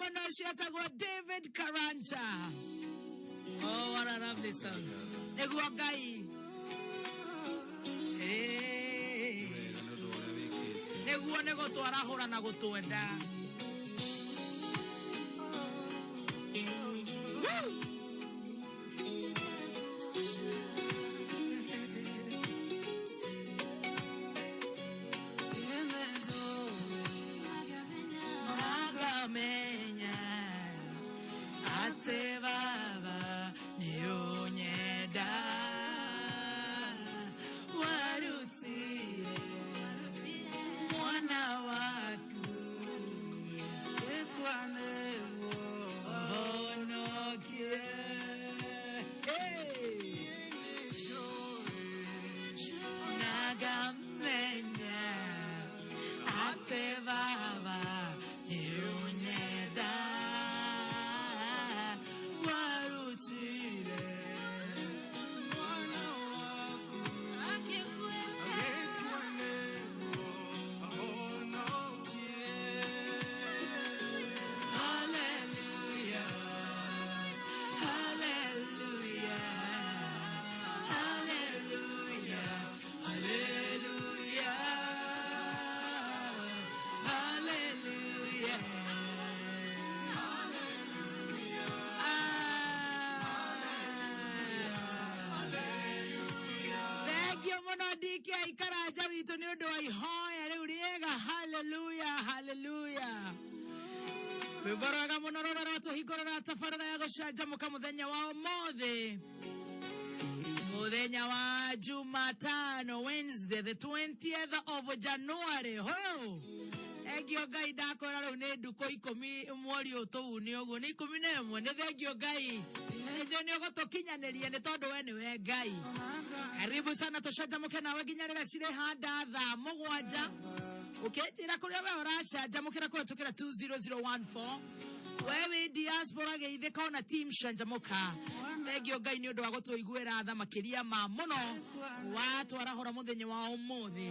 Mũno cietagwo David Karanja. Oh, what a lovely song. Nĩguo Ngai. Hey. Wega nĩ ũndũ wa ũrĩa wĩkĩte. Nĩguo nĩ gũtwarahũra na gũtwenda. Woo! Akamenya atĩ baba nĩũnyenda warutire mwana waku honokie. Hey! Nagamenya atĩ baba nĩũnyenda warutire Mwana waku agĩkua nĩguo ahonokie. Hallelujah, hallelujah, hallelujah, hallelujah, hallelujah. Thengio mũno DK Karanja witũ nĩ ũndũ wa ihoya rĩu rĩega. Hallelujah, hallelujah. Rwĩmbo rwega mũno rũrĩa rwatũhingũrĩra tabarĩra ya gũcanjamũka mũthenya wa ũmũthĩ, mũthenya wa Jumatano, Wednesday the 20th of January. Ho thengio Ngai, ndakwĩra rĩu nĩ ndukũ 10 mweri ũyũ tũu nĩ ũguo nĩ 11. Nĩ thengio Ngai, nĩnjũĩ nĩ ũgũtũkinyanĩria nĩ tondũ we nĩwe Ngai. Karibu sana tũcanjamũke nawe nginya rĩrĩa cirĩ handa thaa 7. Ũkĩnjĩra kũrĩa we ũracanjamũkĩra kũhetũkĩra 20014, we wĩ diaspora geithĩka ona team canjamũka. Thengio Ngai nĩ ũndũ wa gũtũiguĩra tha makĩria ma mũno watwarahũra mũthenya wa ũmũthĩ,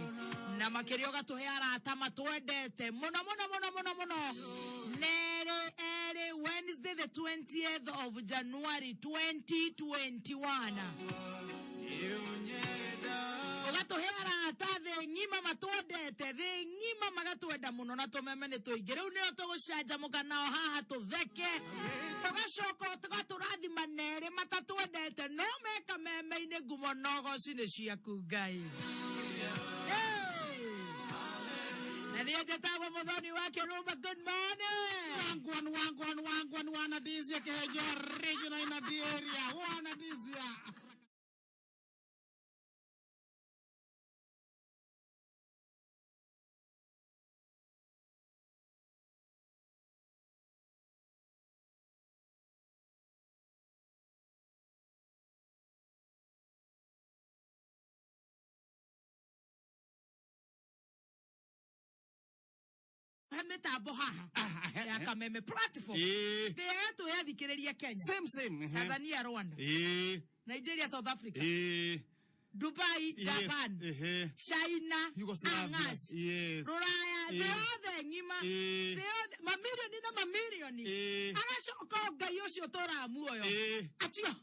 na makĩria ũgatũhe arata matwendete mũno mũno mũno mũno mũno. Nerĩ erĩ, Wednesday the 20th of January 2021, ũgatũhe arata thĩ ng'ima matwendete, thĩ ng'ima magatwenda mũno, na tũmeme nĩ tũingĩ. Rĩu nĩo tũgũcanjamũka nao haha tũtheke. Tũgacoka tũgatũrathima nerĩ matatwendete no meka meme-inĩ. Ngumo nogoci nĩ ciaku Ngai. Hey! Na niĩ njĩtagwo Mũthoni wa Kĩrumba. Good morning. Wangwan, wangwan, wangwan, wana dizia kehejo regional ina the area wana dizia. He mĩtambo haha ya Kameme platform ndĩyetwo yathikĩrĩria Kenya, Same same. Tanzania, Rwanda, Nigeria, South Africa, Dubai, Japan, China, Yugoslavia. Angas, Rũraya, thĩ yothe ng'ima, thĩ yothe mamirioni na mamirioni. Agacoka o Ngai ũcio ũtũraga muoyo acio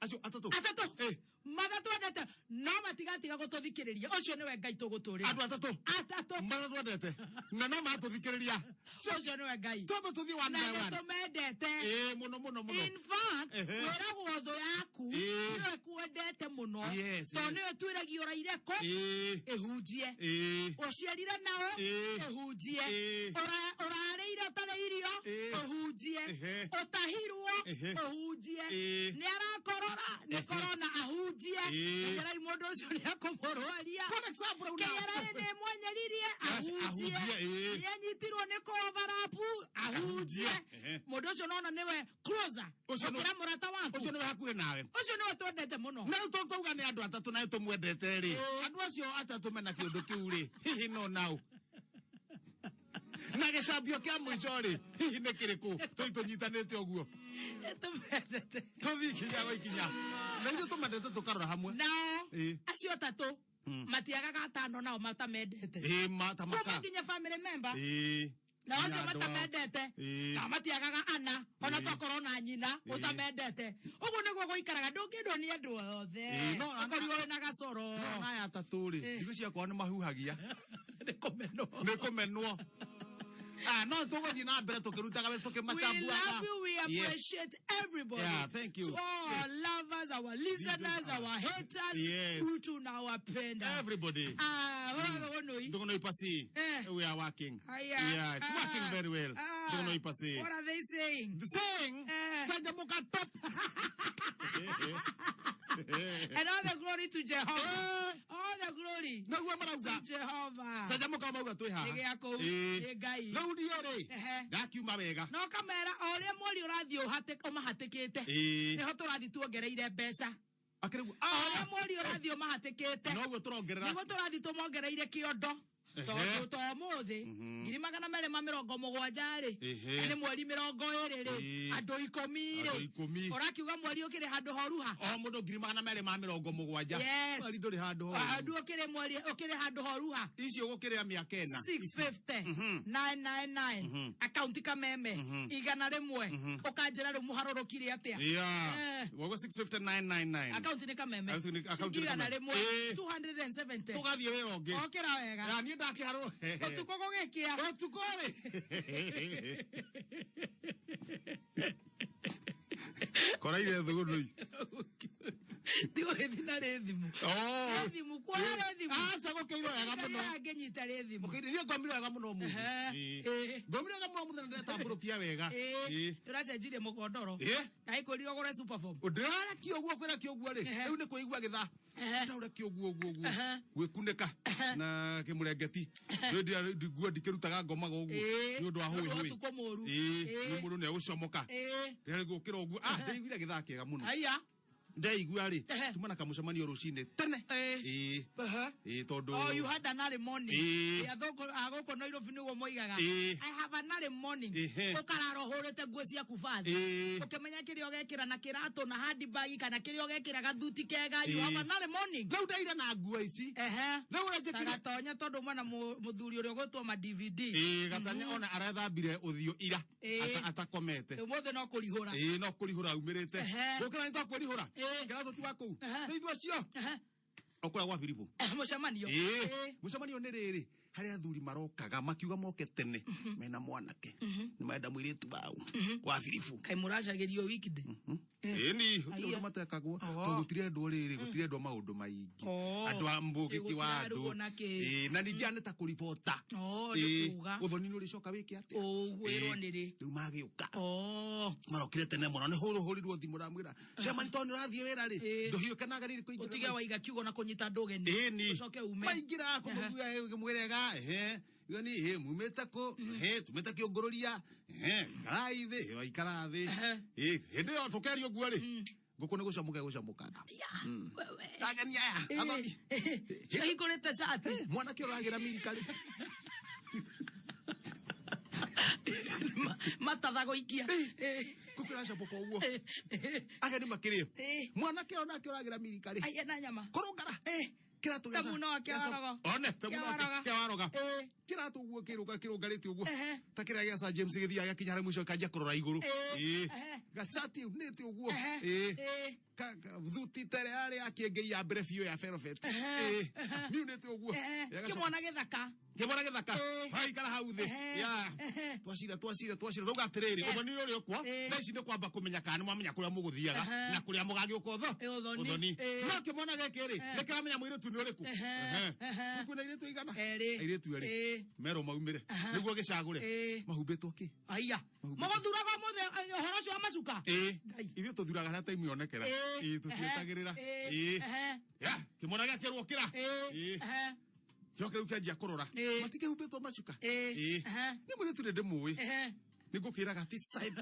Acio atatũ. Atatũ matatwendete no matigatiga gũtũthikĩrĩria. Ũcio nĩwe Ngai tũgũtũrĩra. Andũ atatũ. Atatũ. Matatwendete na no matũthikĩrĩria. Ũcio nĩwe Ngai. Twambe tũthiĩ one Na by nĩ one. tũmendete. Mũno mũno mũno. In fact, wĩragwo thũ yaku nĩwe kwendete mũno, tondũ nĩwe twĩragio ũraire kũ ĩhunjie, ũciarire nao ĩhunjie, ũrarĩire ũtarĩ irio ĩhunjie, ũtahirwo ũhunjie, nĩ arakorora nĩ korona ahunjie. Menyerai mũndũ ũcio nĩ akũmũrwaria. For example, una- KRA nĩ mwenyeririe ahunjie. Ahunjie. Nĩ anyitirwo nĩ kobarapu ahunjie. Mũndũ ũcio nona nĩwe closer Ũcio gũkĩra mũrata waku. Ũcio nĩwe hakuhĩ nawe. Ũcio nĩwe twendete mũno. Na rĩu tũkauga nĩ andũ atatũ na tũmwendete rĩ, andũ acio atatũ mena kĩũndũ kĩu rĩ, hihi no nau na gĩcambio kĩa mũico rĩ, hihi nĩ kĩrĩkũ tũi tũnyitanĩte ũguo? Tũmendete. Tũthiĩ ikinya gwa ikinya na ithuĩ tũmendete tũkarora hamwe. Nao acio atatũ matiagaga atano nao matamendete. Ĩ kuma matamaka nginya family member. Na acio Nginya andũ ao. matamendete na matiagaga ana ona tokorwo na nyina utamendete. Uguo niguo guikaraga, ndũngĩendwo nĩ andũ othe. Ĩĩ, no, ũkorirwo wĩ na gacoro. No aya atatũ rĩ, thikũ ciakwa nĩ mahuhagia. Nĩ kũmenwo. Nĩ kũmenwo. Ah, no tũgũthiĩ na mbere tũkĩrutaga wĩra We tũkĩmacambuaga. love you. We Yes. appreciate everybody. Yeah, thank you. To all our lovers, our listeners, our haters. Yes. Tunawapenda. Everybody. Ah, wewe wonoi. Ndogono ipasi. Eh. We are working. Aya. Yeah, it's working Ah. very well. Ah. Ndogono ipasi. What are they saying? The saying, Eh. Canjamũka top. And all the glory to Jehovah. All the glory Naguo marauga. to Jehovah. Canjamũka mauga twĩ haha. Nĩ gĩa kũu, Ĩĩ. nĩ Ngai. Rĩu niĩ rĩ, Ehe. ndakiuma wega. No kamera o ũrĩa mweri ũrathiĩ ũmahatĩkĩte. Ĩĩ. Nĩho tũrathiĩ tuongereire mbeca. Akĩrĩ guo. O ũrĩa mweri ũrathiĩ ũmahatĩkĩte. Noguo tũrongerera. Nĩguo tũrathiĩ tũmongereire kĩondo. Ehe. Tondũ to ũmũthĩ 270,000 rĩ, Ehe. nĩ mweri 20 rĩ, Ĩĩ. andũ 10 Andũ rĩ, 10. ũrakiuga mweri ũkĩrĩ handũ horuha. O mũndũ 270,000. Yes. Mweri ndũrĩ handũ horu. Andũ ũkĩrĩ mweri ũkĩrĩ handũ horuha. Icio gũkĩrĩa mĩaka ĩna. 650 999 akaunti kameme 100, ũkanjĩra rĩu mũharũrũkire atĩa? Yeah. Eh. Woguo 65999. Akaunti nĩ kameme. Akaunti Ciringi nĩ igana Kameme. rĩmwe, Ĩĩ. 270. Tũgathiĩ wĩra ũngĩ. Okĩra wega. Ya, niĩ ndakĩharwo. Ũtukũ gũgĩkĩa. Ũtukũ rĩ. Koraire thũgũnũi. Ti gũgĩthiĩ na rĩthimũ. Oh. Rĩthimũ, kuoya rĩthimũ. Aca gũkĩire wega mũno. Ngĩnyita rĩthimũ. Gũkĩire niĩ ngomire wega mũno ũmũthĩ. Ehe. Ĩĩ. Ĩĩ. Ngomire wega mũno ũmũthĩ na ndĩretambũrũkia wega. Ĩĩ. Ndĩracenjirie mũkondoro. Ĩĩ. Ndaikũrire ũgũre superform. Ndĩrarekia ũguo kwĩrekia ũguo rĩ, Ehe. rĩu nĩ kũigua gĩthaa. Ehe. Ndaũrekia ũguo ũguo ũguo. Ehe. Gwĩkunĩka na kĩmũrengeti. Rĩu nguo ndikĩrutaga ngomaga ũguo. Ĩĩ. Nĩ ũndũ wa hũĩ Nĩ ũndũ wa hũĩ. ũtukũ mũru. Ĩĩ. Ĩĩ. Nĩ mũndũ nĩ egũcomoka. Ĩĩ. Rĩrĩa gũkĩra ũguo, ah, ndĩiguire gĩthaa kĩega mũno. Aya. Ndeigua rĩ, Ehe. tuma na kamũcemanio rũcinĩ tene. Ĩĩ. Ĩĩ. Ĩĩ, tondũ Oh, you had an early morning. Ĩĩ. Ĩĩ, athũngũ a gũkũ Nairobi nĩguo moigaga. Ĩĩ. I have an early morning. Ĩhĩ. Ũkarara ũhũrĩte nguo ciaku bathi. Ĩĩ. Ũkĩmenya kĩrĩa ũgekĩra na kĩratũ na handbag kana kĩrĩa ũgekĩra gathuti kega. You Ĩĩ. have an early morning. Rĩu ndaira na nguo ici. Ehe. Rĩu ũrĩa njĩkire. Tagatonya tondũ mwana mũthuri ũrĩa ũgwĩtwo ma DVD. Ĩĩ, gatanya ona arethambire ũthiũ ira. Ĩĩ. Atakomete. Ũmũthĩ no kũrihũra. Ĩĩ, no kũrihũra aumĩrĩte. Ehe. Gũkĩra nĩ twakwĩrihũra. Ĩĩ. Kĩratũ ti wa kũu. Ehe. Nĩ ithuĩ acio. Ehe. Okũrĩa gwa Filipo. Mũcemanio. Ĩĩ. Ĩĩ. Mũcemanio nĩ rĩrĩ harĩa athuri marokaga makiuga moke tene mena mwanake nĩ marenda mũirĩtu wao wa Filipo. Kaĩ mũracagĩrio weekday. Ĩni gũtirĩ Aya. ũndũ matekagwo Oh. tondũ gũtirendwo rĩrĩ gũtirendwo maũndũ maingĩ Oh. andũ a mbũgĩki Ĩ, wa andũ gũtirarugwo na kĩ. Ĩ, na ningĩ aya nĩ ta kũribota. Oh, nĩ Ĩ, kuga. ũthoni nĩ ũrĩcoka wĩke atĩa? Ũgwĩrwo Ĩ, nĩ rĩ. rĩu magĩũka Oh. marokire tene mũno nĩ hũrũhũrirwo thimũ ndamwĩra cemani tondũ nĩ ũrathiĩ wĩra rĩ Ĩ. ndũhiũke na ngariri kũingĩra Ũtige waiga kiugo na kũnyita andũ ũgeni. ĩni Ũcoke ume. maingĩra kũmũgwĩrega ehe gani he mumĩte kũ he tumĩte kĩũngũrũria he ikarai thĩ waikara thĩ Ehe. ĩ hĩndĩ ĩyo tũkerio ũguo rĩ ngũkũ nĩ gũcamũka ĩgũcamũkaga Ya, wewe. ageni aya athoni Hingũrĩte cati. mwanake ũragĩra mirika rĩ Matatha gũikia. Ĩ. ngũkũ ĩracamũka ũguo ageni makĩrĩ Ĩ. mwanake onake ũragĩra mirika rĩ Aya na nyama. kũrũngara kĩratũ Ta muno wa kĩawarogo. one ta muno wa Kĩawaroga. kĩawaroga Ĩ. kĩratũ ũguo kĩrũga kĩrũngarĩte ũguo Ehe. ta kĩrĩa gĩa Sir James gĩthiaga gĩakinya harĩ mũico gĩkanjia kũrora igũrũ. Ĩ. Ĩ. Ehe. Gacati unĩte ũguo. Ehe. Ĩ. Ĩ. Thuti ta ĩrĩa yarĩ ya kĩengei ya mbere biũ ya Velvet. Ehe. Ĩ. Miunĩte ũguo. Ehe. Gagacoka- Kĩmwana gĩthaka. Kĩmwana gĩthaka. Ĩ. Waikara hau thĩ. Ehe. Ya. Ehe. Twacira twacira twacira tauga atĩrĩrĩ Yes. ũthoni ũrĩ ũkwo Ĩ. thaa ici nĩ kwamba kũmenya kana nĩ mwamenya kũrĩa mũgũthiaga Ehe. na kũrĩa mũgagĩũka ũtho Ĩ, ũthoni. Ĩ. no kĩmwana gĩkĩ rĩ Ehe. nĩ kĩramenya mũirĩtu nĩ ũrĩkũ. Ehe. Ehe. Ehe. Kwĩna airĩtu aigana? Erĩ. Airĩtu erĩ. Ĩ. Merwo maumĩre nĩguo gĩcagũre. Ĩ. Mahumbĩtwo kĩ? Aya. Mũgũthuraga ũmũthĩ ũhoro ũcio wa macuka. Ĩ. Ngai. Ithuĩ tũthuraga harĩa time yonekera. Ĩ. Ĩ, tũtietagĩrĩra. Ehe. Ĩ. Ehe. Ya, kĩmwana gĩakerwo ũkĩra. Ĩ. Ĩ. Ehe. Gĩoka rĩu kĩanjia kũrora. Ĩ. Matikĩhumbĩtwo macuka. Ĩ. Ĩ. Ehe. Nĩ mũirĩtu nĩ ndĩmũĩ. Ehe. Nĩ ngũkĩraga ti side.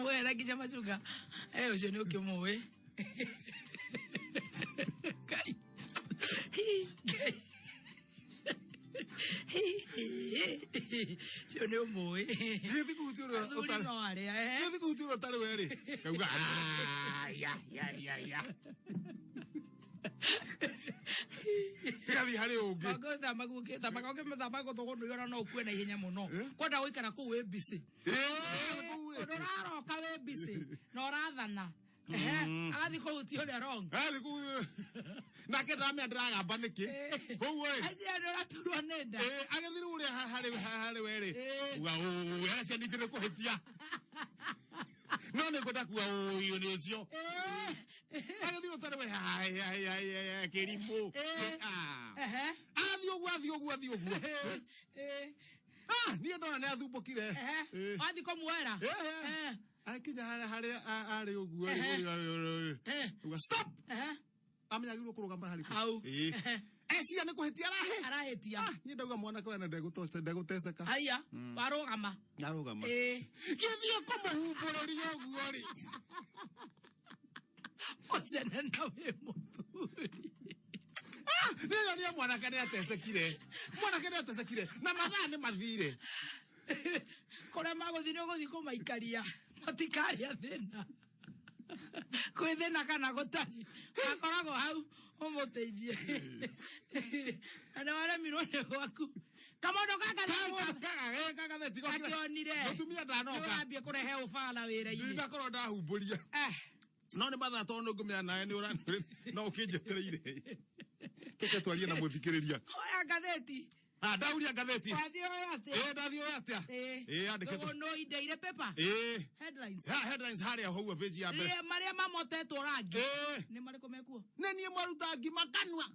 Wera nginya macuka. Eh, ũcio nĩ ũkĩmũĩ. Ngai. Hi, Ngai. Ũcio nĩ ũmũĩ. Gĩthiĩ kũhutia ũrĩa Athuri ũtarĩ. no arĩa, eh? Gĩthiĩ kũhutia ũrĩa ũtarĩ we rĩ. Kauga "Ah, ya ya ya ya." Gĩgathiĩ harĩ ũngĩ. Ũngĩthama ũngĩthama ũngĩthama gũthũgũnũrio ona no ũkue na ihenya mũno. Kwenda gũikara kũu wĩ busy. Ĩĩ, Ũndũ ũraroka wĩ busy na ũrathana. Ehe, agathiĩ kũhutia ũrĩa wrong. Agathiĩ kũu nake ndamenya ndĩragamba nĩkĩ. Koguo rĩ, Acio nĩ ũraturwo nĩ nda. ĩĩ, agĩthiĩ rĩu ũrĩa harĩ we rĩ, Ĩĩ. uga ũũ, acio ningĩ nĩ kũhĩtia. No nĩ ngwenda kuga ũũ nĩ ũcio. Agĩthiĩ ũtarĩ we kĩrimũ. Ĩĩ. Ah. Ehe. Athiĩ ũguo, athiĩ ũguo, athiĩ ũguo. Ĩĩ. Ah, niĩ ndona nĩ athumbũkire. Ehe. Ĩĩ. Wathiĩ kũmuoera. Ehe. Eh. Akinya harĩa harĩa arĩ ũguo Ehe. rĩ, Eh. uga stop. Ehe. Amenyagĩrĩirwo kũrũgama harĩ kũ? Hau. Ĩĩ. Ehe. Eciria nĩ kũhĩtia arahe. Arahĩtia. Ah, niĩ ndauga mwanake we na ndegũteceka. Haiya, warũgama. Ndarũgama. Ĩĩ. Gĩthiĩ kũmũhumbũrĩria ũguo rĩ. Ũcene na wĩ mũthuri. Ah, nĩyo nĩ mwanake nĩ atecekire. Mwanake nĩ atecekire na mathaa nĩ mathire. Kũrĩa magũthiĩ nĩ ũgũthiĩ kũmaikaria. Matikarĩa thĩna. Kwĩ thĩna kana gũtarĩ. Akoragwo hau ũmũteithie. Na nĩ waremirwo nĩ gwaku. Kamondo gaka Kagatheti gakĩonire. Mũtumia ndanoka. Nĩ ũrambia kũrehe ũbala wĩra-inĩ. Ndinakorwo ndahumbũria. Eh. No nĩ mathaa tondũ nĩngũmenya nawe nĩ no ũkĩnjetereire. Tũke twarie na mũthikĩrĩria. Oya ngathĩti. Ah, ndauria ngathĩti. Wathiĩ oya atĩa? Ĩĩ, ndathiĩ oya atĩa? Ĩĩ. Ĩĩ, yandĩkĩtwo. Thũgũnũ indeire paper. Ĩĩ. Headlines. Ha, headlines harĩa hau page ya mbere. Rĩa marĩa mamotetwo rangi. Ĩĩ. Nĩ marĩkũ mekuo? Nĩ niĩ mwaruta ngima kanua.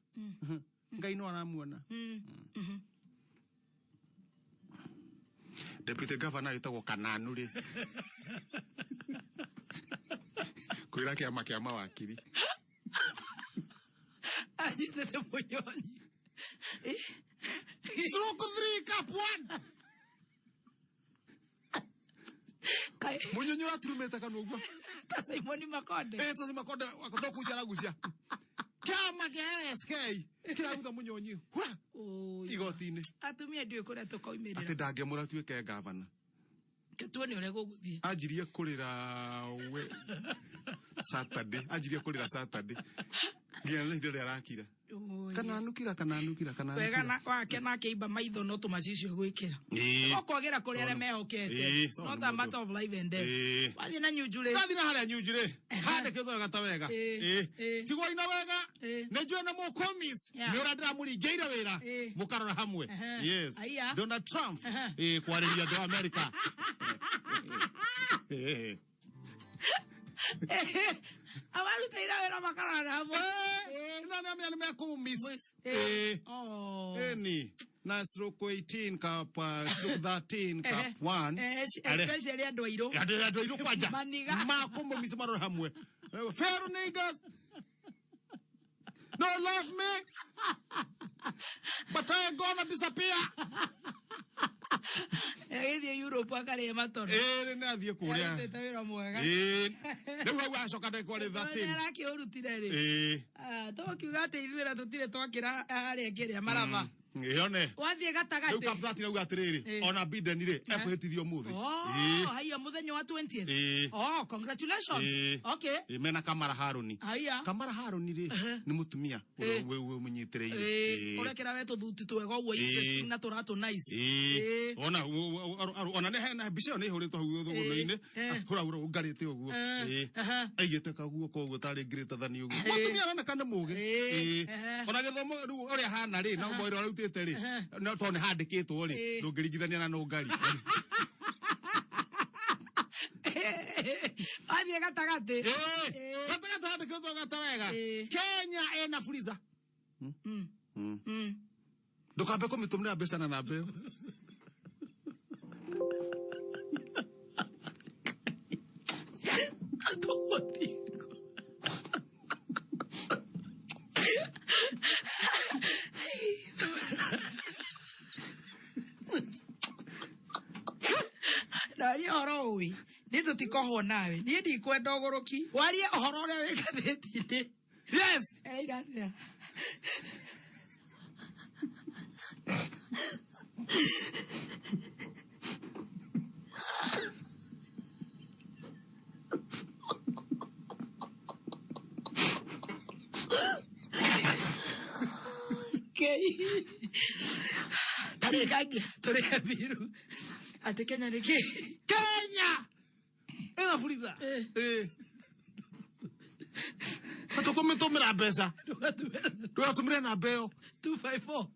Ngai no aramuona. Deputy Governor wĩtagwo Kananu rĩ. Kwĩra kĩama kĩa mawakiri. Anyitĩte mũnyonyi. Stroke 3 cup 1. Kaĩ Mũnyonyi ũraturumĩte kanua ũguo. ta Simon Makonde. Eh, sasa makonde wakonde kucia aragucia. Kĩama kĩa LSK kĩragutha mũnyonyi. Hwa! Ũi. Igoti-inĩ. Atumia ndiũĩ kũrĩa Atĩ tũkoimĩrĩra. ndangĩamũra atuĩke gavana. Tuone ũrĩa gũgũthiĩ. Anjirie kũrĩra we Saturday. Anjirie kũrĩra Saturday. Nginya nĩ ihinda rĩrĩa arakira. Ũi. Kananukira, kananukira, Wega kananukira. na wake nake imba maitho no tũmacicio gwĩkĩra. Ĩĩ. Okwagĩra kũrĩa arĩa mehokete. Ĩĩ. It's not a matter of life and death. Ĩĩ. Wathiĩ na nyunju rĩ. Ndathi na harĩa nyunju rĩ. Handĩkĩtwo wega ta wega. Ĩĩ. Ĩĩ. Ĩĩ. Tigwoi na wega. Ĩĩ. Nĩ njũĩ nĩ mũkũmiss. Yeah. Nĩ ũrĩa ndĩramũringĩire wĩra. Ĩĩ. Mũkarora hamwe. Ehe. Yes. Aya. Donald Trump. Ehe. Ĩĩ, kwarĩria andũ a America. Ĩĩ. Amarutĩire wĩra makarora hamwe. Ĩĩ, na nĩ nĩ mekũmiss. Miss. Ĩĩ. Oh. Ĩni. Na stroke 18 cup stroke 13 Ehe. cup 1. Eh, especially andũ airũ. Andũ andũ airũ kwanja. Maniga. Makũmũmiss marore hamwe. Fair niggas. Don't love me. But I ain't gonna disappear. Agĩthiĩ Europe akarĩe matoro. Ĩĩ nĩ athiĩ kũrĩa. Arutĩte wĩra mwega. Ĩĩ. Rĩu hau acoka ndagĩka rĩ 13. Arakĩũrutire rĩ. Ĩĩ. Ah, tũkiuga atĩ ithuĩ na tũtirĩ twakĩra harĩa kĩrĩa maraba. Ĩyone. Wathiĩ Rĩu gatagatĩ. cup 13 auga atĩrĩrĩ, Ĩĩ. ona Biden rĩ, ekwĩhĩtithio ũmũthĩ. Oh, Ĩĩ. haiya mũthenya wa 20th. Ĩĩ. Oh, congratulations. Ĩĩ. Okay. Ĩĩ, mena Kamala Harris. Haiya. Kamala Harris rĩ, nĩ mũtumia Ĩĩ. ũmũnyitĩrĩire. Ĩĩ, Ĩĩ. ũrekĩra we tũthuti twega ũguo interesting na tũratũ nice. Ĩĩ. Ĩĩ. Ona ona nĩ hena mbica ĩyo nĩ ĩhũrĩtwo hau thũgũnũ-inĩ. Ĩĩ. Hũra hũra ũngarĩte ũguo. Eh, Ĩĩ. aha. Aigĩte kaguo koguo tarĩ greater than ũguo. Mũtumia aroneka nĩ mũgĩ. Ĩĩ. Ĩĩ. Ehe. Ona gĩthomo rĩu ũrĩa ahana rĩ, na ũmwe ũrĩa arutĩte rĩ, no tondũ nĩ handĩkĩtwo rĩ, Ĩĩ. ndũngĩringithania na nũngari. Wathiĩ gatagatĩ. Ĩĩ. Ĩĩ. Gatagatĩ handĩkĩtwo gata wega. Ĩĩ. Kenya ĩna freezer. Ndũkambe kũmĩtũmĩra mbeca na namba ĩyo. Tũgũthiĩ kũ? Ndaria ũhoro ũĩ niĩ tũtikohwo nawe niĩ ndikwenda ũgũrũki warie ũhoro ũrĩa wĩ ngathĩti-inĩ Yes. Eraira atĩa Tarĩkangia tũrĩhe biru atĩ Kenya nĩ kĩ? Kenya ĩna Fuliza. Eh. Tũkũmĩtũmĩra mbeca. Ndũgatũmĩre. Ndũgatũmĩre namba ĩyo. 254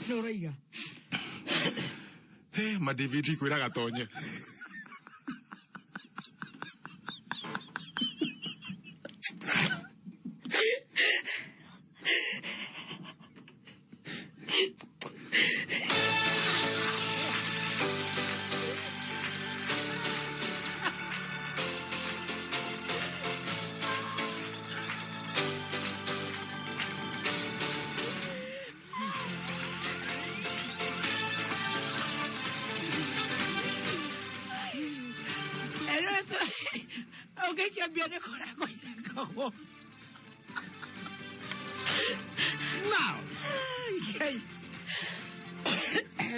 nĩ ũraiga. Eh, ma DVD kwĩra gatonye. Ũngĩikia mbia nĩ kũrengwo irengagwo. Now. Ngai.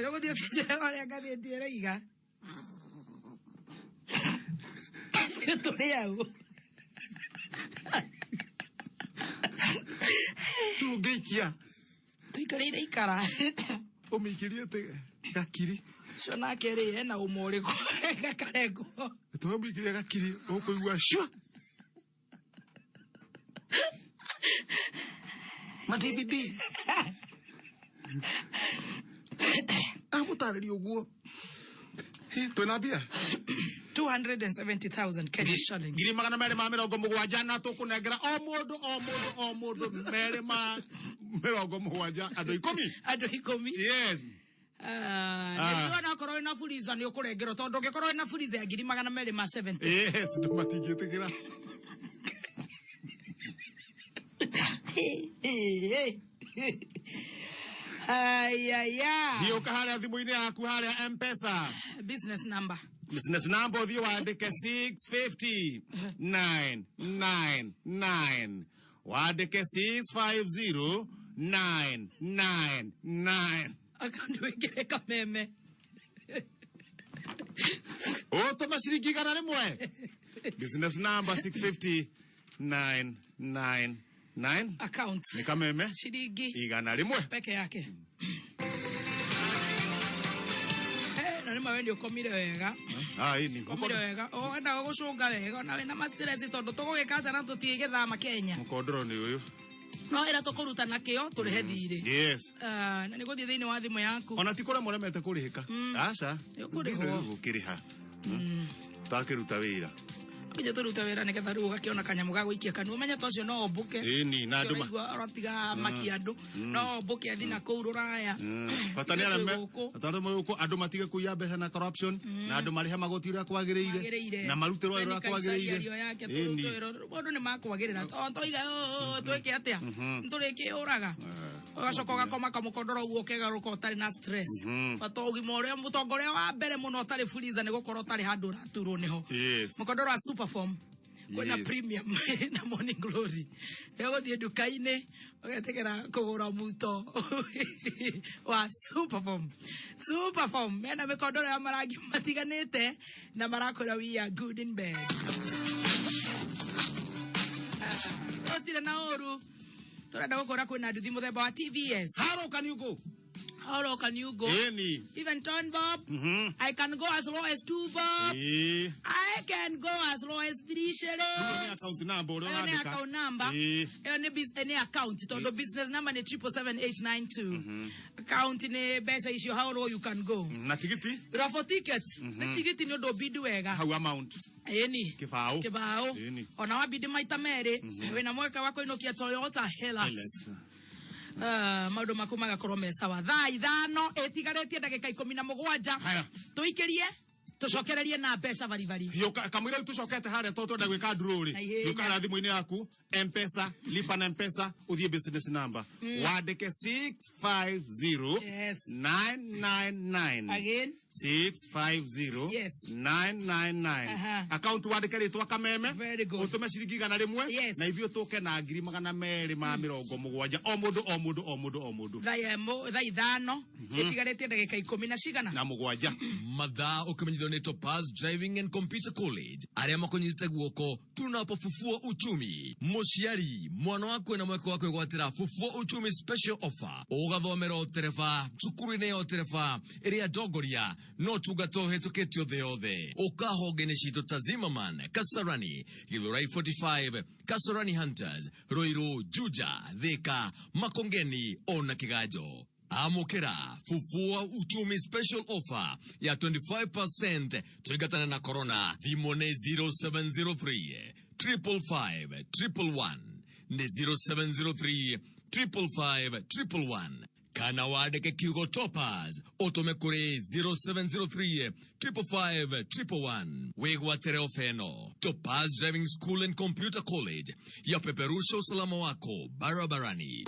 Rĩu gũthiĩ ũkĩnjĩraga ũrĩa ngathĩti ĩroiga. Tũrĩ au. Ũngĩikia. Tũikarĩire ikara. Ũmĩikĩrie atĩ gakiri. Ũcio nake rĩ ena ũma ũrĩkũ gakarengwo. Tũmĩikĩrie gakiri ũkũigua cua. Ma DVD. Amũtarĩria ũguo. Twĩna mbia? 270,000 Kenya shillings. 270,000 na tũkũnengera o mũndũ o mũndũ o mũndũ 270, andũ 10. Andũ 10. Yes. Nĩguo onakorwo wĩna Fuliza nĩ ũkũrengerwo tondũ ũngĩkorwo wĩna Fuliza ya 270,000. Yes, andũ matingĩtĩkĩra. Ayaya. Thiĩ ũka harĩa thimũ-inĩ yaku harĩa M-Pesa. Business number. Business number ũthiĩ wandĩke 650 999. Wandĩke 650 999. Akaunti wĩkĩre kameme. Ũtũme ciringi 100. Business number 650 999. Account. Nĩ kameme. Ciringi 100. peke yake. Na nĩ ma we nĩ ũkomire wega. Ah, ini. Ũkomire wega. Wendaga gũcũnga wega ona wĩna ma stress tondũ tũgũgĩka atĩa na tũtigĩthama Kenya. Mũkondoro nĩ ũyũ. No ĩra tũkũruta na kĩo tũrĩhe thirĩ. Yes. Na nĩ gũthiĩ thĩinĩ wa thimũ yaku. Ona ti kũrĩa mũremete kũrĩhĩka. Aca. Nĩ ũkũrĩhwo. Gũkĩrĩha. Takĩruta wĩra. Nginya tũrute wĩra nĩgetha rĩu ũgakĩona kanyamũ ga gũikia kanua. Ũmenye ta ũcio no ũmbũke. Ĩni, na andũ ma- Ũraigua ũratiga maki andũ. No ũmbũke athi na kũu rũraya. Bata nĩ arĩa Gũkũ. bata nĩ gũkũ andũ matige kũiya mbeca na corruption na andũ marĩhe magoti ũrĩa kwagĩrĩire Kwagĩrĩire. na marutĩrwo wĩra Weni ũrĩa Kaisari kwagĩrĩire. ario yake Ĩni. mũndũ nĩ makwagĩrĩra. To toiga twĩke atĩa? Nĩtũrĩkĩũraga. Ũgacoka ũgakoma kamũkondoro ũguo ũkegarũka ũtarĩ na stress. Bata ũgima ũrĩa mũtongoria wa mbere mũno ũtarĩ Fuliza nĩ gũkorwo ũtarĩ handũ ũraturwo nĩho. Yes. Mũkondoro wa Superform kwĩna Yes. premium na morning glory. Nĩ ũgũthiĩ nduka-inĩ ũgetĩkĩra kũgũra muto wa Superform. Superform mena mĩkondoro ya marangi matiganĩte na marakwĩra we are good in bed. Tũtirĩ na ũru. Tũrenda gũkũra kwĩna nduthi mũthemba wa TVS. Haro can you go? How low can you go? Ĩni. Even 10 bob. I can go as low as 2 bob. Ĩĩ. I can go as low as 3 Nĩ shillings. account number ũrĩa Ĩyo nĩ ũrandĩka. account number. Ĩĩ. Ĩyo nĩ account tondũ business number nĩ 777892. Account nĩ mbeca icio how low you can go. Na tigiti Raffle ticket. Nĩ tigiti nĩ ũndũ ũbidi wega. hau amount. Ĩni. Kĩbaũ. Kĩbaũ. Ĩni. Ona wabidi maita merĩ wĩna mweke wa kũinũkia Toyota Hilux. Hilux. Maũndũ maku magakorwo me sawa. Thaa 5 ĩtigarĩtie ndagĩka 17. Haya. Tũikĩrie tũcokererie na mbeca baribari. Hiũka kamũira rĩu tũcokete harĩa tondũ twenda gwĩka draw rĩ. Na ihenya. Hiũka harĩa thimũ-inĩ yaku M-Pesa, lipa na M-Pesa, ũthiĩ business number. Wandĩke 650 Yes. 999. Again. 650 Yes. 999. Aha. Account wandĩke rĩtwa kameme. Very good. Ũtũme ciringi 100. Yes. Na ithuĩ tũke na 270,000 o mũndũ o mũndũ o mũndũ o mũndũ. Thaa 5 ĩtigarĩtie ndagĩka 10 na cigana. Na 7. Mathaa ũkĩmenyithio nĩ Nĩ Topaz Driving and Computer College arĩa makũnyitĩte guoko tunapofufua uchumi. Mũciari mwana waku ena mweke wa kwĩgwatĩra Fufua Uchumi special offer, ũgathomera ũtereba cukuru-inĩ ya ũtereba ĩrĩa ndongoria no tungata ũhĩtũkĩtio thĩ yothe. Ũkahonge-inĩ citũ ta Zimmerman, Kasarani, Githurai 45, Kasarani Hunters, Ruiru, Juja, Thika, Makongeni ona Kiganjo. Amũkĩra Fufua Uchumi special offer ya 25% tũingatane na corona. Thimũ nĩ 0703 555 111, nĩ 0703 555 111, kana wandĩke kiugo Topaz ũtũme kũrĩ 0703 555 111 wĩgwatĩre ofa ĩno. Topaz Driving School and Computer College yapeperusha usalama wako barabarani.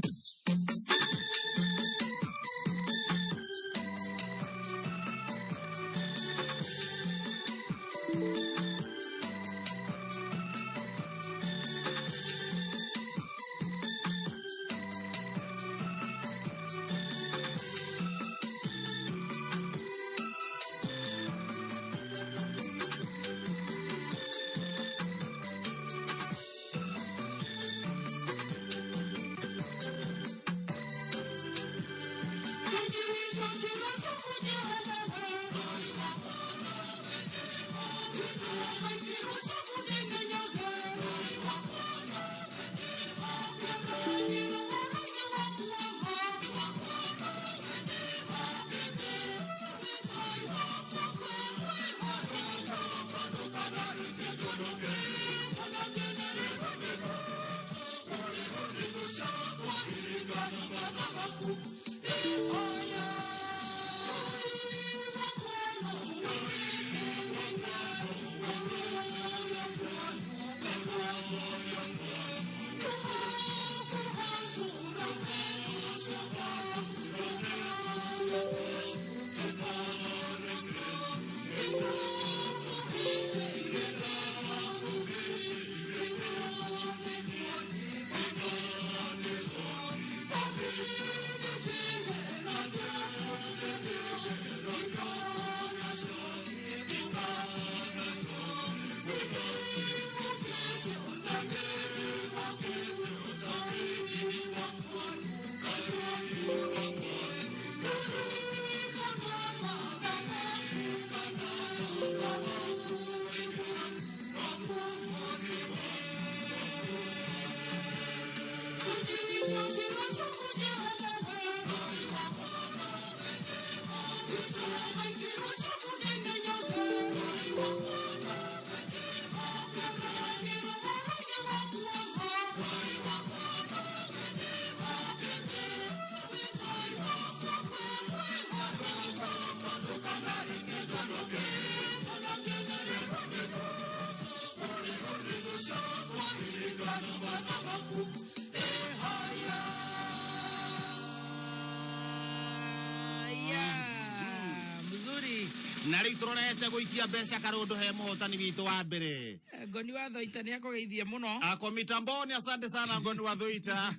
Yeah, mzuri. Na rä u tå rorete gå ikia mbeca karå he må hotani witå wa mbere. Ngoni wa Thoita nĩ akũgeithia mũno. Ako mitamboni, asante sana Ngoni wa Thoita.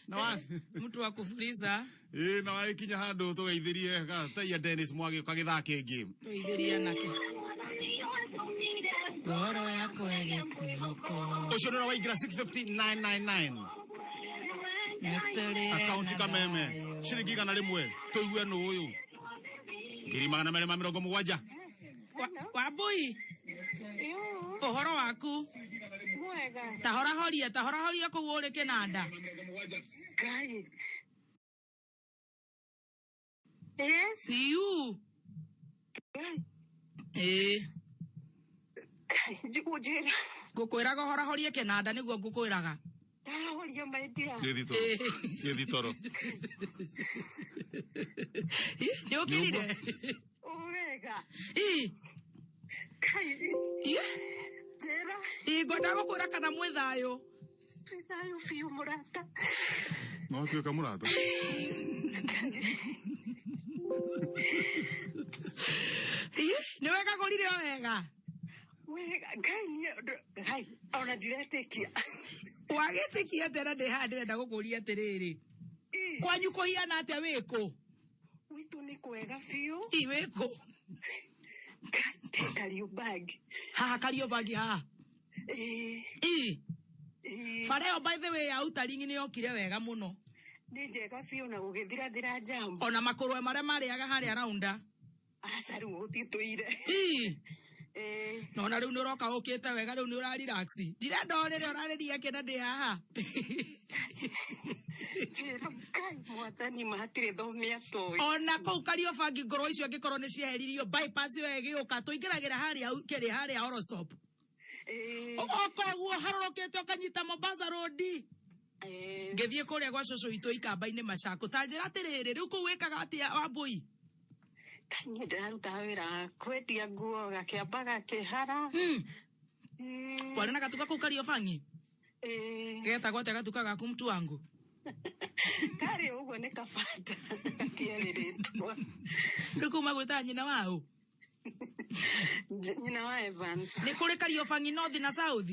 Na wa Mtu wa kufuliza. Ĩ, na wagĩkinya handũ tũgeithirie taia Dennis Mwagi kagĩthaa kĩngĩ. Tũgeithĩrie anake. Ngoro yakwa ĩgĩkwĩhoka. Ũcio nĩ ũrĩa waingĩra 650999. Nĩtũrĩre Akaunti na kameme thayũ. Ciringi 100 tũigue nũ ũyũ 270,000. Wambui, ũhoro waku? Mwega. Tahorahoria, tahorahoria kũu ũrĩ kĩnanda. Ngai. Yes. Iu. Ngai. Ĩĩ. Ngai, njiguo njĩra. Ngũkwĩraga ũhorahorie kĩnanda nĩguo ngũkwĩraga. Ndahoria my dear. Gĩthitoro. Gĩthitoro. Nĩ ũkirire? Wega. Ĩ. Ngai. Ĩ. Njĩra. Ĩ, ngwendaga gũkwĩra kana mwĩ thayũ. Twĩ thayũ biũ mũrata. No tuĩka mũrata. Ĩ, nĩ wega gũrire o wega. Wega. Ngai Ngai ona ndiretĩkia. Wagĩtĩkia atĩa na ndĩ haha ndĩrenda gũkũria atĩrĩrĩ. Ĩ, Kwanyu kũhiana atĩa wĩkũ? Gwitũ nĩ kwega biũ. Ĩ, wĩkũ? Ngai. Kariubangi. Haha Kariobangi haha. Ĩĩ. Ii. Ĩĩ. Bara ĩyo by the way ya Utaringi nĩ yokire wega mũno. Nĩ njega biũ na gũgĩthirathira njamu. Ona makũrwe marĩa marĩaga harĩa raunda. Aca rĩu gũtitũire. Ii. Ĩĩ. Na ona rĩu nĩ ũroka ũkĩte wega rĩu nĩ ũra relax. Ndirenda o rĩrĩa ũrarĩria kĩna ndĩ haha. Njĩra Ngai mwathani ma hatirĩ thome atoĩ. Ona kũu Kariobangi ngoro icio angĩkorwo nĩ cieheririo bypass ĩyo ĩgĩũka tũingĩragĩra harĩa kĩrĩ harĩa Orosop. Ĩĩ. Ũgoka ũguo harũrũkĩte ũkanyita Mombasa Road. Ĩĩ. Ngĩthiĩ kũrĩa gwa cũcũ witũ ikamba-inĩ Machakos. Ta njĩra atĩrĩrĩ, rĩu kũu wĩkaga atĩa Wambũi? Niĩ ndĩraruta wĩra wa kwendia nguo gakĩamba gakĩhara. Ĩĩ. Kwarĩ na gatuka kũu Kariobangi? Ĩĩ. Getagwo atĩa gatuka gaku mtu wangu? Karĩ ũguo nĩ kabanda kĩarĩrĩtwo. Rĩu kũu magwĩtaga nyina wa ũ? Nyina wa Evans. Nĩ kũrĩ Kariobangi North na South?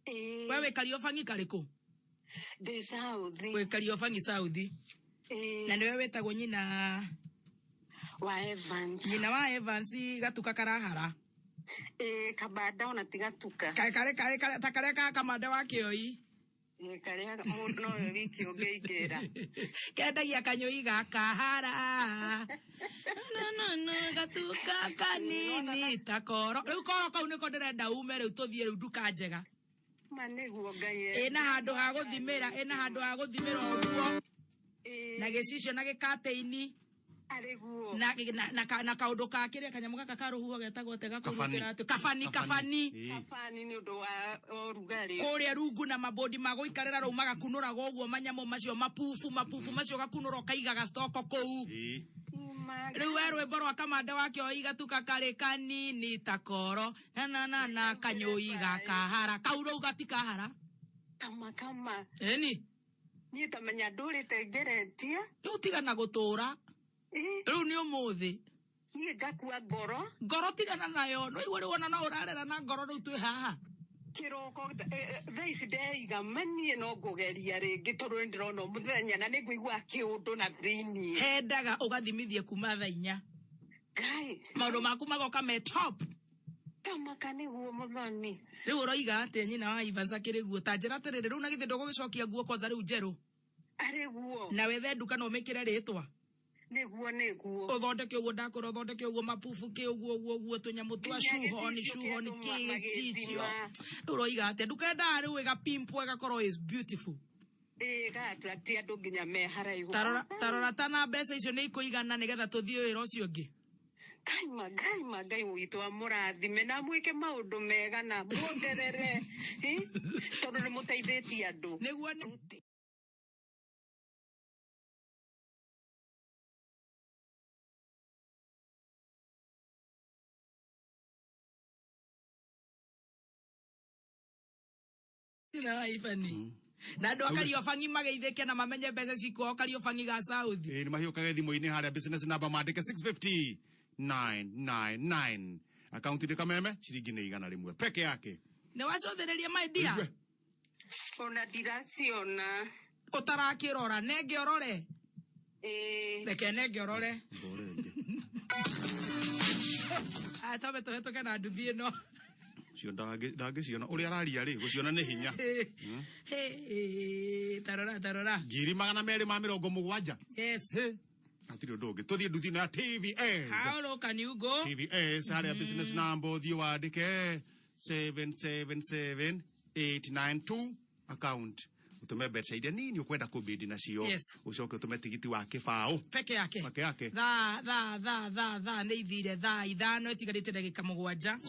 Ĩĩ. We wĩ Kariobangi karĩkũ? Ndĩ South. Wĩ Kariobangi South. Ĩĩ. Na nĩwe wĩtagwo nyina wa Evans. Nyina wa Evans gatuka karahara. Ĩĩ kabanda ona ti gatuka. Karĩ ta karĩa ka kamanda wa kĩoi. Ĩĩ karĩa mũndũ nowe wiki ũngĩingĩra. Kendagia kanyũi gakahara. No no no gatuka kanini ta koro. Rĩu koro kau nĩko ndĩrenda ume rĩu tũthiĩ rĩu nduka njega. Ma nĩguo Ngai Ĩna handũ ha gũthimĩra, ĩna handũ ha gũthimĩra ũguo. Ĩĩ. Na gĩcicio na gĩkatĩini. Arĩ guo. Na na na, na kaũndũ ka kĩrĩa kanyamũ gaka ka rũhuho getagwo atĩa Kabani. gakũrutĩra atĩ kabani kabani. Ĩĩ. Kabani nĩ ũndũ wa ũrugarĩ. Kũrĩa rungu na mabodi ma gũikarĩra rĩu magakunũraga ũguo manyamũ macio mapubu mapubu macio ũgakunũra ũkaigaga stoko kũu. Ĩĩ. Ma Rĩu we rwĩmbo rwa kamanda wa kĩoi gatuka karĩ kanini ta koro na na na na kanyũi gakahara kau rĩu gatikahara. Kama kama. Ĩni. Niĩ tamenya ndũrĩte ngeretie. Rĩu tigana gũtũra. Ĩĩ. Rĩu nĩ ũmũthĩ. Niĩ ngakua ngoro. Ngoro tigana nayo. No igua rĩu ona no ũrarera na ngoro rĩu twĩ haha. Kĩroko thaa ici ndeiga ma niĩ no ngũgeria rĩngĩ tondũ nĩ ndĩrona mũthenya na nĩ ngũigua kĩũndũ na thĩiniĩ. Hendaga ũgathimithie kuma thaa inya. Ngai. Maũndũ maku magoka me top. Tamaka nĩguo mũthoni. Rĩu ũroiga atĩa nyina wa Evans akĩrĩ guo? Ta njĩra atĩrĩrĩ, rĩu na githĩ ndũgũgĩcokia nguo kwanza rĩu njerũ? Arĩ guo. Na wethe nduka na ũmĩkĩre rĩtwa? Nĩguo nĩguo. Ũthondeke ũguo ndakũra ũthondeke ũguo mapubu kĩ ũguo ũguo ũguo tũnyamũ twa Nginya cuhoni gĩcicio kĩa cuhoni andũ kĩ gĩcicio. magĩthima. Rĩu ũroiga atĩa? Nduka endaga rĩu ĩgapimpwo ĩgakorwo is beautiful. Ĩĩ ga-attract andũ nginya me haraihu. Tarora tarora ta na mbeca icio nĩ ikũigana nĩgetha tũthiĩ wĩra ũcio ũngĩ. Ngai ma Ngai ma Ngai witũ amũrathime na amwĩke maũndũ mega na muongerere. Ĩ? Tondũ nĩ mũteithĩtie andũ. Nĩguo nĩ Nyina wa Ibani. Na andũ a Kariobangi mageithĩke na mamenye mbeca cikuo Kariobangi ga South. Ĩĩ nĩ mahiũkage thimũ-inĩ harĩa business number mandĩke 650 999. Akaunti nĩ kameme ciringi nĩ 100 peke yake. Nĩ wacũthĩrĩria my dear? Ũigue. Ona ndiraciona. Ũtarakĩrora nenge ũrore. Ĩĩ. Reke nenge ũrore. Ngore ĩngĩ. Aya twambe tũhetũke na nduthi ĩno. Cio ndangĩciona ũrĩa araria rĩ gũciona nĩ hinya. Hey, tarora tarora. 270,000. Yes. He. Hatirĩ ũndũ ũngĩ. Tũthiĩ nduthi ĩno ya TVS. How low can you go? TVS harĩa business number ũthiĩ wandĩke 777892 account. Ũtũme mbeca iria nini ũkwenda kũbidi nacio. Yes. Ũcoke ũtũme tigiti wa kĩbaũ. Peke yake. Peke yake. Thaa thaa thaa thaa thaa nĩ ithire thaa 5 ĩtigarĩte ndagĩka 7.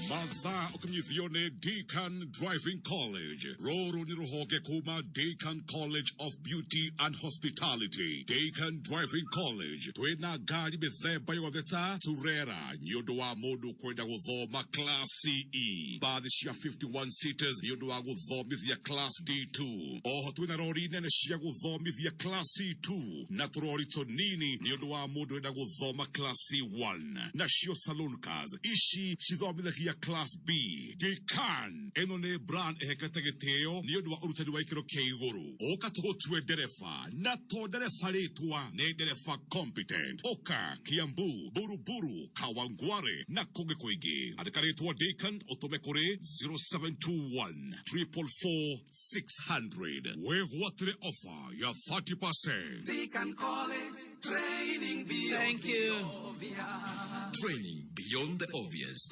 Mathaa ũkinyithio nĩ Deacon Driving College. Rũrũ nĩ rũhonge kuma Deacon College of Beauty and Hospitality. Deacon Driving College twĩna ngari mĩthemba yothe ta Turera nĩ ũndũ wa mũndũ kwenda gũthoma class CE, bathi cia 51 seaters nĩ ũndũ wa gũthomithia class D2. Oho twĩna rori nene cia gũthomithia class C2 na tũrori tũnini nĩ ũndũ wa mũndũ wenda gũthoma class C1. Nacio saloon cars ici cithomithagia Class B. Decan ĩno nĩ brand ĩhekete gĩtĩo nĩ ũndũ wa ũrutani wa ikĩro kĩa igũrũ. Ũka tũgũtue ndereba, na to ndereba rĩtwa, nĩ ndereba competent. Ũka Kiambu, Buruburu, Kawangware na kũngĩ kũingĩ. Andĩka rĩtwa Decan ũtũme kũrĩ 0721 444 600. Wĩgwatĩre offer ya 30%. Deacon College, training beyond Thank you. the obvious. Training beyond the obvious.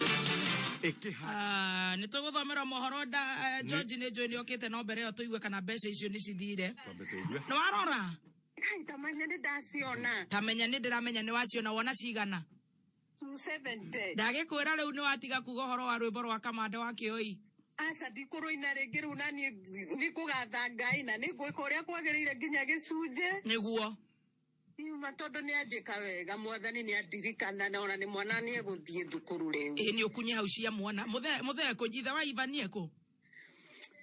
Ah, nä tå gå thomera mohoro nda George nä njå nä okä te no mbere ä yo tå igue kana mbeca icio nä cithire. Twambe tũigue. Nä warora? Ngai tamanya nĩ ndaciona. Tamenya nä ndä ramenya nä waciona, wona cigana? 270. Ndagä kwä ra rä u nä watiga kuga å horo wa rwä mbo rwa kamande wa kä oi. Aca, ndikũrũina rĩngĩ rĩu, na niĩ nĩ kũgatha Ngai na nĩ ngwĩka ũrĩa kwagĩrĩire nginya gĩcunjĩ. Nä guo. Ima tondũ nĩ anjĩka wega, mwathani nĩ andirikana, na ona nĩ mwana nĩ egũthiĩ thukuru rĩu. Ä nä å kunye hau cia mwana må thee kå ithe wa Ivanie kå?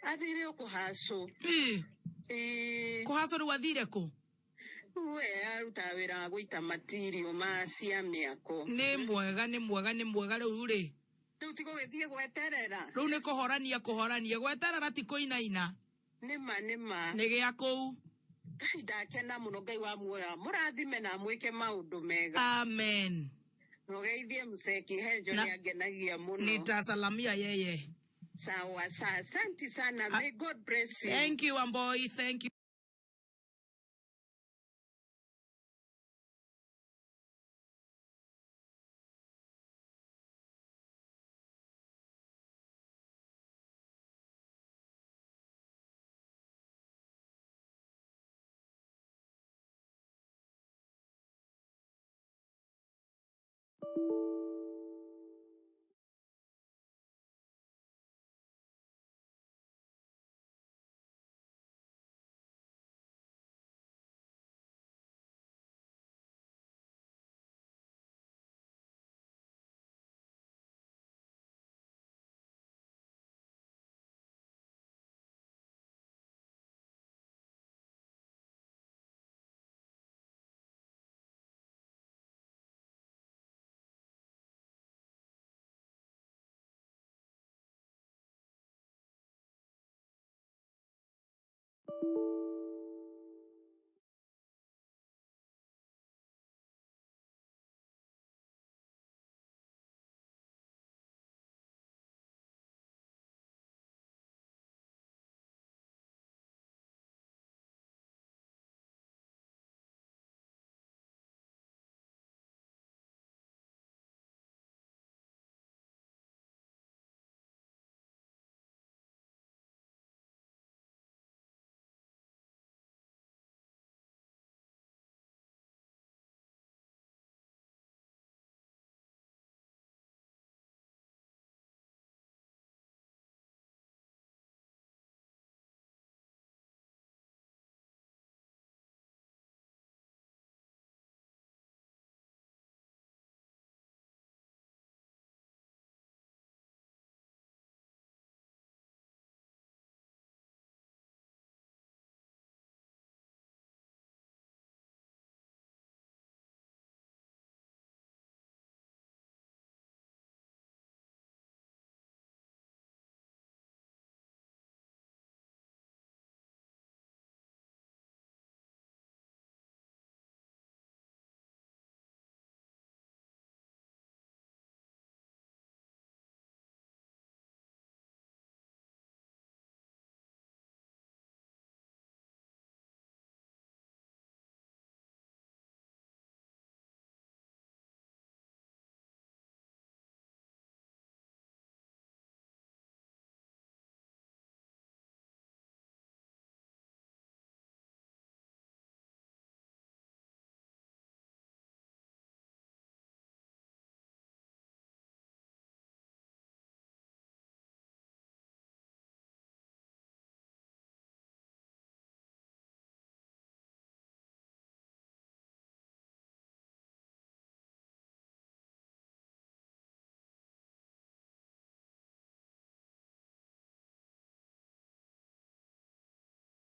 Athire o kũhacũ. Ĩĩ. Kå hacå rä u athire kå? We arutaga wĩra wa gũita matirio ma cia mĩako. Nä mwega, nä mwega, nä mwega. Rä u rä Rĩu ti gũgĩthiĩ gweterera. Rä u nä kå horania, kå horania, gweterera ti kå inaina. Nĩma, nĩma. Nä gä a kå u. Ngai, ndakena mũno. Ngai wa muoyo mũrathime na mwĩke maũndũ mega. Amen. Mũgeithie Mseki Henjo. Nĩ angenagia mũno. Nitasalamia yeye. Sawa sawa, asante sana. May God bless you. Thank you, Amboi, thank you.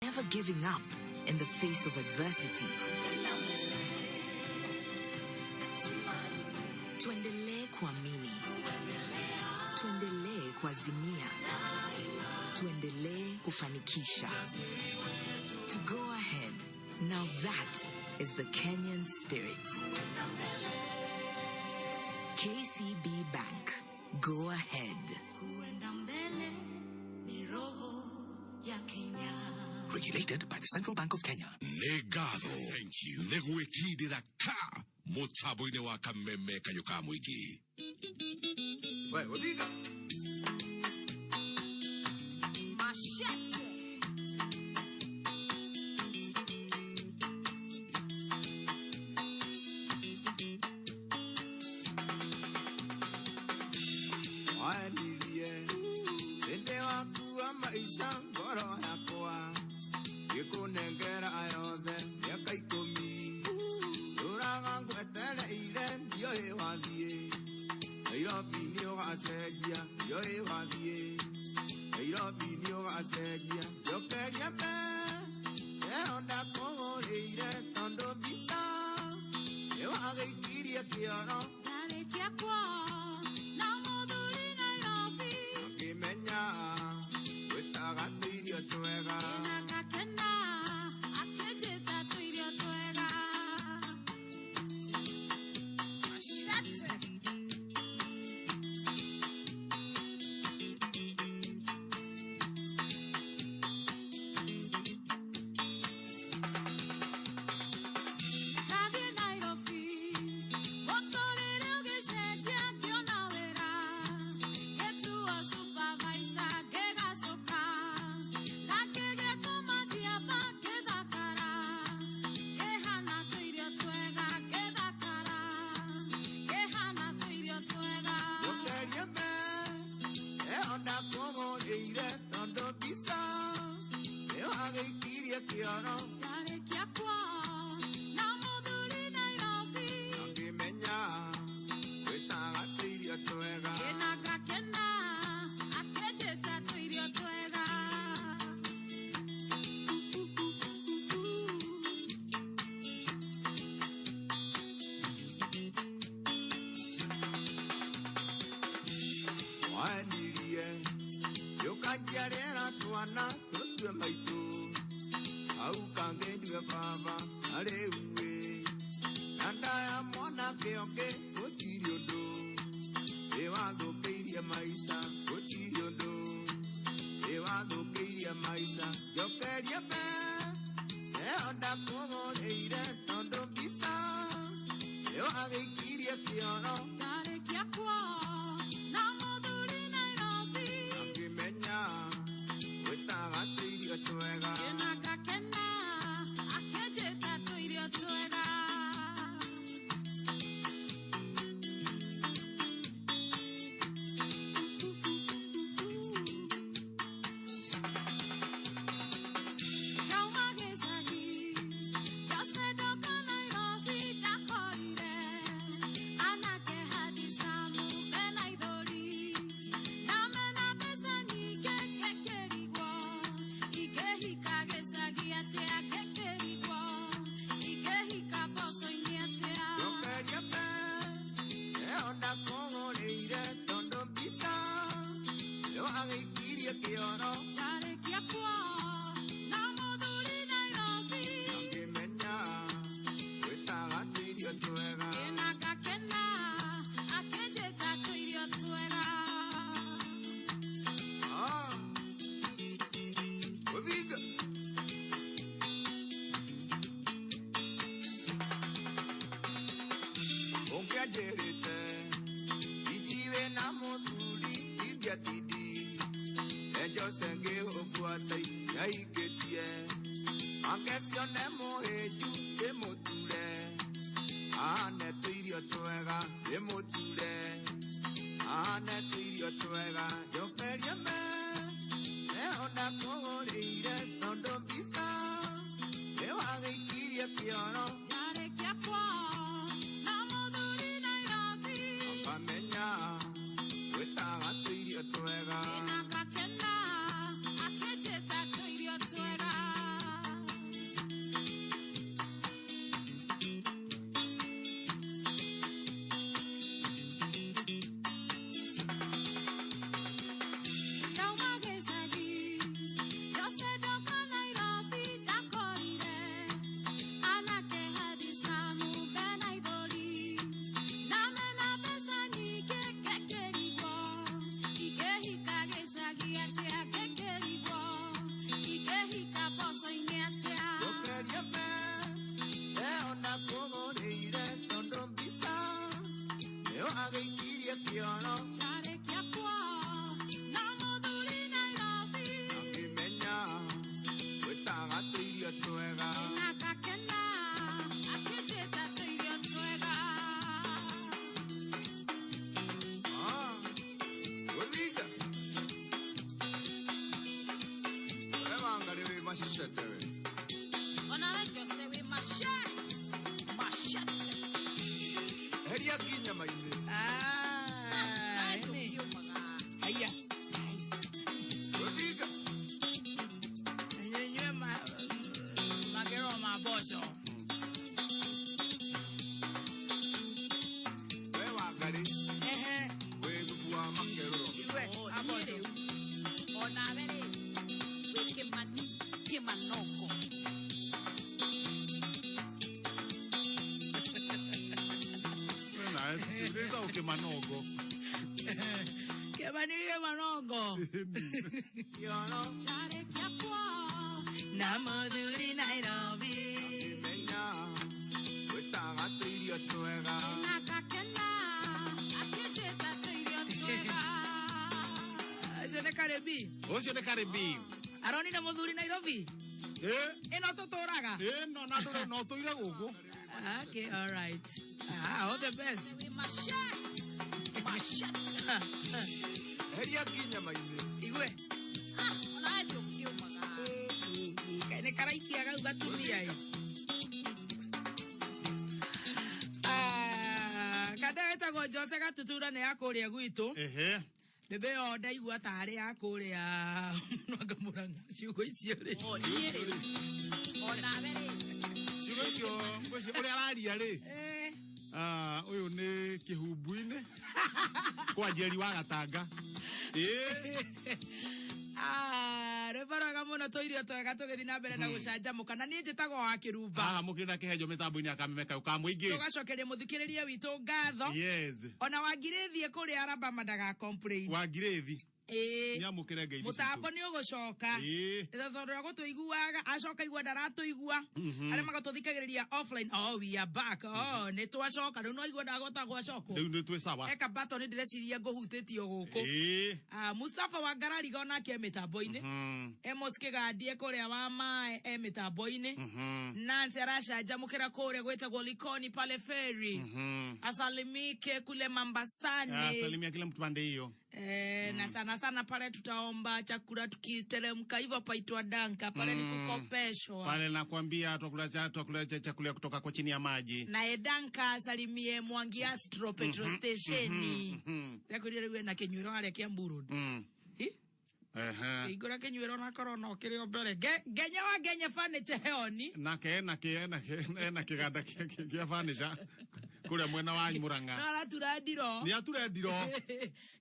Never giving up in the face of adversity. Tuendelee kuamini. Tuendelee kuazimia. Tuendelee kufanikisha. To go ahead. Now that is the Kenyan spirit. KCB Bank. Go ahead. Kuenda mbele ni roho ya Kenya. Regulated by the Central Bank of Kenya. Nĩ ngatho nĩ gwĩkindĩra ka mũtambo-inĩ wa kameme kayũ ka mũingĩ. We, Odinga. Machete. Wandirie hĩndĩ waku wa maica ngoro yakwa ngĩkũnengera yothe mĩaka 10 ndũraga ngwetereire ndiũĩ wathiĩ Nairobi nĩ ũgacenjia ndiũĩ wathiĩ Nairobi nĩ ũgacenjia njokeria mbe ĩyo ndakũgũrĩire tondũ mbica nĩ wagĩikirie kĩoro. Ndarĩkia kuo na mũthuri Nairobi. Ngĩmenya gwĩtaga tũirio twega. Ngakena akĩnjĩta tũirio twega. Machete. Ndathiĩ Nairobi mũtũrĩre ũgĩcenjia ngĩona wĩra ngĩtuo supervisor ngĩgacũka na ngĩgĩtũma ndiaba ngĩthakara ngĩhana tũirio twega ngĩthakara ngĩhana tũirio twega. Njokeria mbe ĩyo ndakũgũrĩire tondũ mbica nĩ wagĩikirie kĩoro. Ndarĩkia kuo na mũthuri Nairobi. Ngĩmenya gwĩtaga tũirio twega. Ngĩna ngakena akĩnjĩta tũirio twega. Wandirie ũkanjiarĩra twana tũtue maitũ hau kangĩ ndue baba na rĩu ĩ na ndaya mwanake ũngĩ gũtirĩ ũndũ ĩ wathũkĩirie maica gũtirĩ ũndũ ĩ wathũkĩirie maica njokeria mbe ĩyo ndakũgũrĩire tondũ mbica ĩ wagĩikirie kĩoro. Ndarĩkia kuo na mũthuri Nairobi. Ngĩmenya gwĩtaga tũirio twega. Ngĩna ngakena akĩnjĩta tũirio twega. Ndauma gĩcagi Jose ndoka Nairobi ndakorire anake handicamu mena ithũri na mena mbeca nyingĩ ngĩkĩrigwo ingĩhika gĩcagi atĩa ngĩkĩrigwo ingĩhika mboco-inĩ atĩa. Njokeria mbe ĩyo ndakũgũrĩire tondũ mbica nĩ wagĩikirie kĩoro. Ndarĩkia kuo na mũthuri Nairobi. Ngĩmenya gwĩtaga tũirio twega. Ngĩna ngakena akĩnjĩta tũirio twega. Ah, Odinga. Ũngĩanjĩrĩte ijiwe na mũthuri ingĩatindi Jose ngĩũbuata nyaingĩtie ake cione mũhĩnju ndĩmũture ahane tũirio twega ndĩmũture ahane tũirio twega njokeria me ĩyo ndakũgũrĩire tondũ mbica nĩ wagĩikirie kĩoro. Ndarĩkia kuo na mũthuri Nairobi. Ngamenya gwĩtaga tũirio twega. Ngĩna ngakena akĩnjĩta tũirio twega. Ndagĩikirie kĩoro. Ndarĩkia kuona mũthuri Nairobi. Ngĩmenya gwĩtaga tũirio twega. Na ngakena akĩnjĩta tũirio twega. Ah, gũthinga. We Wangarĩ wĩ macete we. Onawe Jose wĩ machete. Heria kinyama-inĩ. Ah, Nawe ĩni. ndũkiumaga. Haya. Gũthinga. Nywe makero ma mboco. We Wangarĩ Ehe. wĩ thubu wa makerũro. Iwe O, ma niĩ mboco. rĩu, onawe rĩ, wĩ Kĩmani Kĩmanoko. Rĩta ũkĩmanongo. Kĩmani Kĩmanongo. Kĩoro. Ndarĩkia kuona Na mũthuri Nairobi. Ngĩmenya gwĩtaga tũirio twega. na ngakena akĩnjĩta tũirio twega. Ũcio nĩ Karibi. Ũcio nĩ Karibi. Aronire mũthuri Nairobi. Ĩno tũtũraga. Ĩno na ndũrĩ no tũire gũkũ. Okay, all right. Ah, all the best. Wĩ machete. Heria kinyama-inĩ. Igue. Ah, onawe ndũkiumaga. Nĩ karaikia gau gatumia ĩ. Ah, kanda getagwo Jose Gatutura nĩ ya kũrĩa gwitũ. Ehe. Ndĩmbe ĩyo ndaigua tarĩ ya kũrĩa Mwanga Mũrang'a ciugo icio rĩ. O, niĩ rĩu, onawe rĩ, Ciugo icio ngwĩciria ũrĩa araria rĩ. Eh, Ah, ũyũ nĩ kĩhumbu-inĩ kwa Njeri wa Gatanga. Ĩĩ. ah, rwĩmbo rwega mũno tũirio twega tũgĩthiĩ na mbere na gũcanjamũka na niĩ njĩtagwo wa Kĩrumba. Haha mũkĩrĩ na kĩhenjo mĩtambo-inĩ ya kameme kau ka mũingĩ. Tũgacokeria mũthikĩrĩria witũ ngatho. Yes. Ona wangirĩthiĩ kũrĩa Alabama ndaga complain. Wangirĩthi. Ĩĩ. Nĩamũkĩre ngeithi Mũtambo citũ. nĩ ũgũcoka. Ĩĩ. Tondũ ũrĩa gũtũiguaga acoka igua ndaratũigua arĩa magatũthikagĩrĩria offline, oh, we are back, oh, nĩ twacoka rĩu no igua ndagota gwacokwo Rĩu nĩ twĩ sawa. eka button ndĩreciria ngũhutĩtio gũkũ. Ĩĩ. Ah, Mustafa wa Ngarariga onake e mĩtambo-inĩ. Amos Kĩgandie kũrĩa wa mae e mĩtambo-inĩ. Nancy aracanjamũkĩra kũrĩa gwĩtagwo Likoni pale ferry. Asalimike kule Mambasani. Salimia kila mtu pande hiyo. Na sana sana pale tutaomba chakula tukiteremka hivyo paitwa Danka pale ni kukopeshwa. Pale nakwambia twakula chakula kutoka kwa chini ya maji. Naye Danka asalimie Mwangi Astro petrol station. Rekwĩrire rĩu ena kĩnyuĩro harĩa Kiambu Road. Hi? Ehe. Ingũra kĩnyuĩro na korwo no kĩrĩ o mbere. Ngenya wa Ngenya furniture heoni. Nake ena ena kĩganda kĩa furniture kũrĩa mwena wa No Murang'a. aratura ndiro. Nĩ ature ndiro.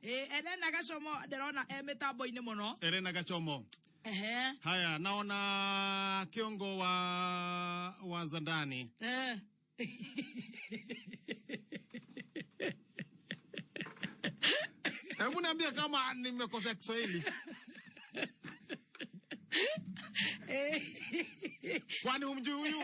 Elena Gacomo ndĩrona e mĩtambo-inĩ mũno. Elena Gachomo. Ehe. Haya, naona kiongo wa Zandani. Eh. Hebu niambie kama nimekosea Kiswahili. Kwani humjui huyu?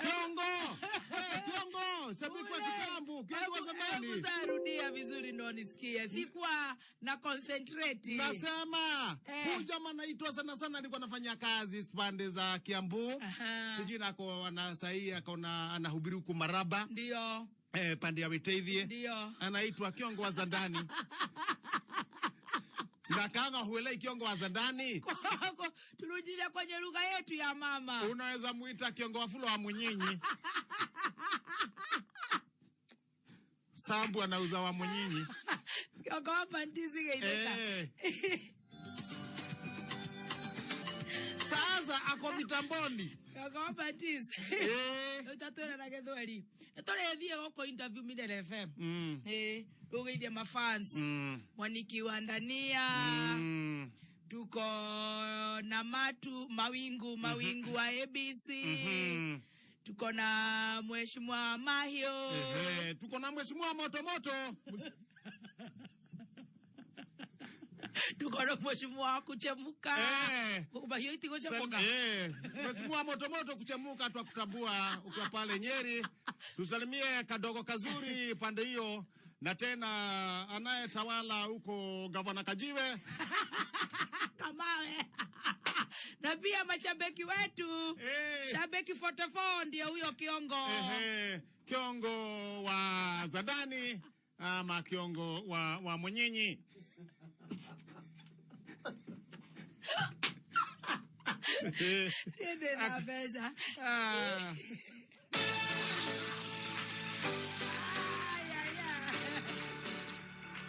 Kiongo! Hey, Kiongo! Shabiki wa kitambo, kiongo wa zamani. Hebu sarudia vizuri ndo nisikie. Sikuwa na concentrate. Nasema huyu jamaa anaitwa sana sana, alikuwa anafanya kazi pande za Kiambu. Sijui nako ana sahi akaona anahubiri huku Maraba. Ndio. Pande ya Witeithie. Ndio. Anaitwa Kiongo wa Zandani. Na kama huelewi Kiongo wa Zandani, turudishe kwenye lugha yetu ya mama. Unaweza muita Kiongo wa Fulo wa Munyinyi. Sambu anauza wa Munyinyi. Kiongo wa pandizi geitheka. Sasa ako mitamboni. Kiongo wa pandizi. Utatwira na Gĩthweri. Nĩtũrĩthiĩ gũkũ interview Milele FM. Ũgeithie mafans. Mwaniki wa Ndania. Tuko na Matu Mawingu, Mawingu wa ABC. Tuko na Mheshimiwa Mahio. Tuko na Mheshimiwa Moto Moto. Tuko na Mheshimiwa Kuchemuka. Mahio iti kuchemuka. Mheshimiwa Moto Moto kuchemuka twakutambua ukiwa pale Nyeri. Tusalimie kadogo kazuri pande hiyo. Na tena anayetawala huko Gavana Kajiwe. Kamawe. Na pia mashabiki wetu. Shabiki 44 ndio huyo Kiongo. Ehe, Kiongo wa Zandani ama Kiongo wa Mwenyinyi. Nende na mbeca. Ah.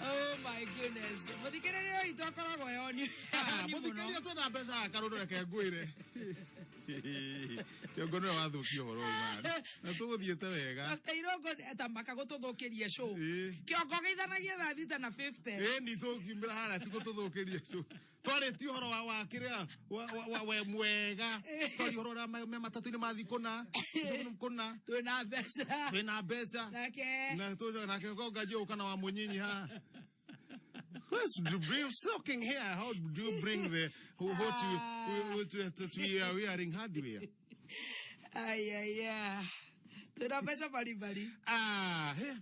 Oh my goodness. Muthikĩrĩria witũ akoragwo e oni. Muthikĩrĩria twĩna mbeca karũndũ reke ngwĩre. Kiongo nĩwe wathũkia ũhoro ũyũ man. Na tũgũthiĩte wega. Dr. Irongo ta maka gũtũthũkĩria show. Kiongo geithanagia thaa thita na 50. Ĩĩ ni tũkiumĩra harĩa ti gũtũthũkĩria show. Twarĩtie ũhoro wa kĩrĩa wa we mwega. Twaria ũhoro ũrĩa me matatũ-inĩ mathiĩ kũna. Kũna. Twĩna mbeca. Twĩna mbeca. Nake. Na tũjoke nake nganjie gũka na wa Mũnyinyi haha. Let's do be soaking here. How do you bring the what you what we are wearing hardware? Ai ai ai. Twĩna mbeca mbalimbali. Ah, he.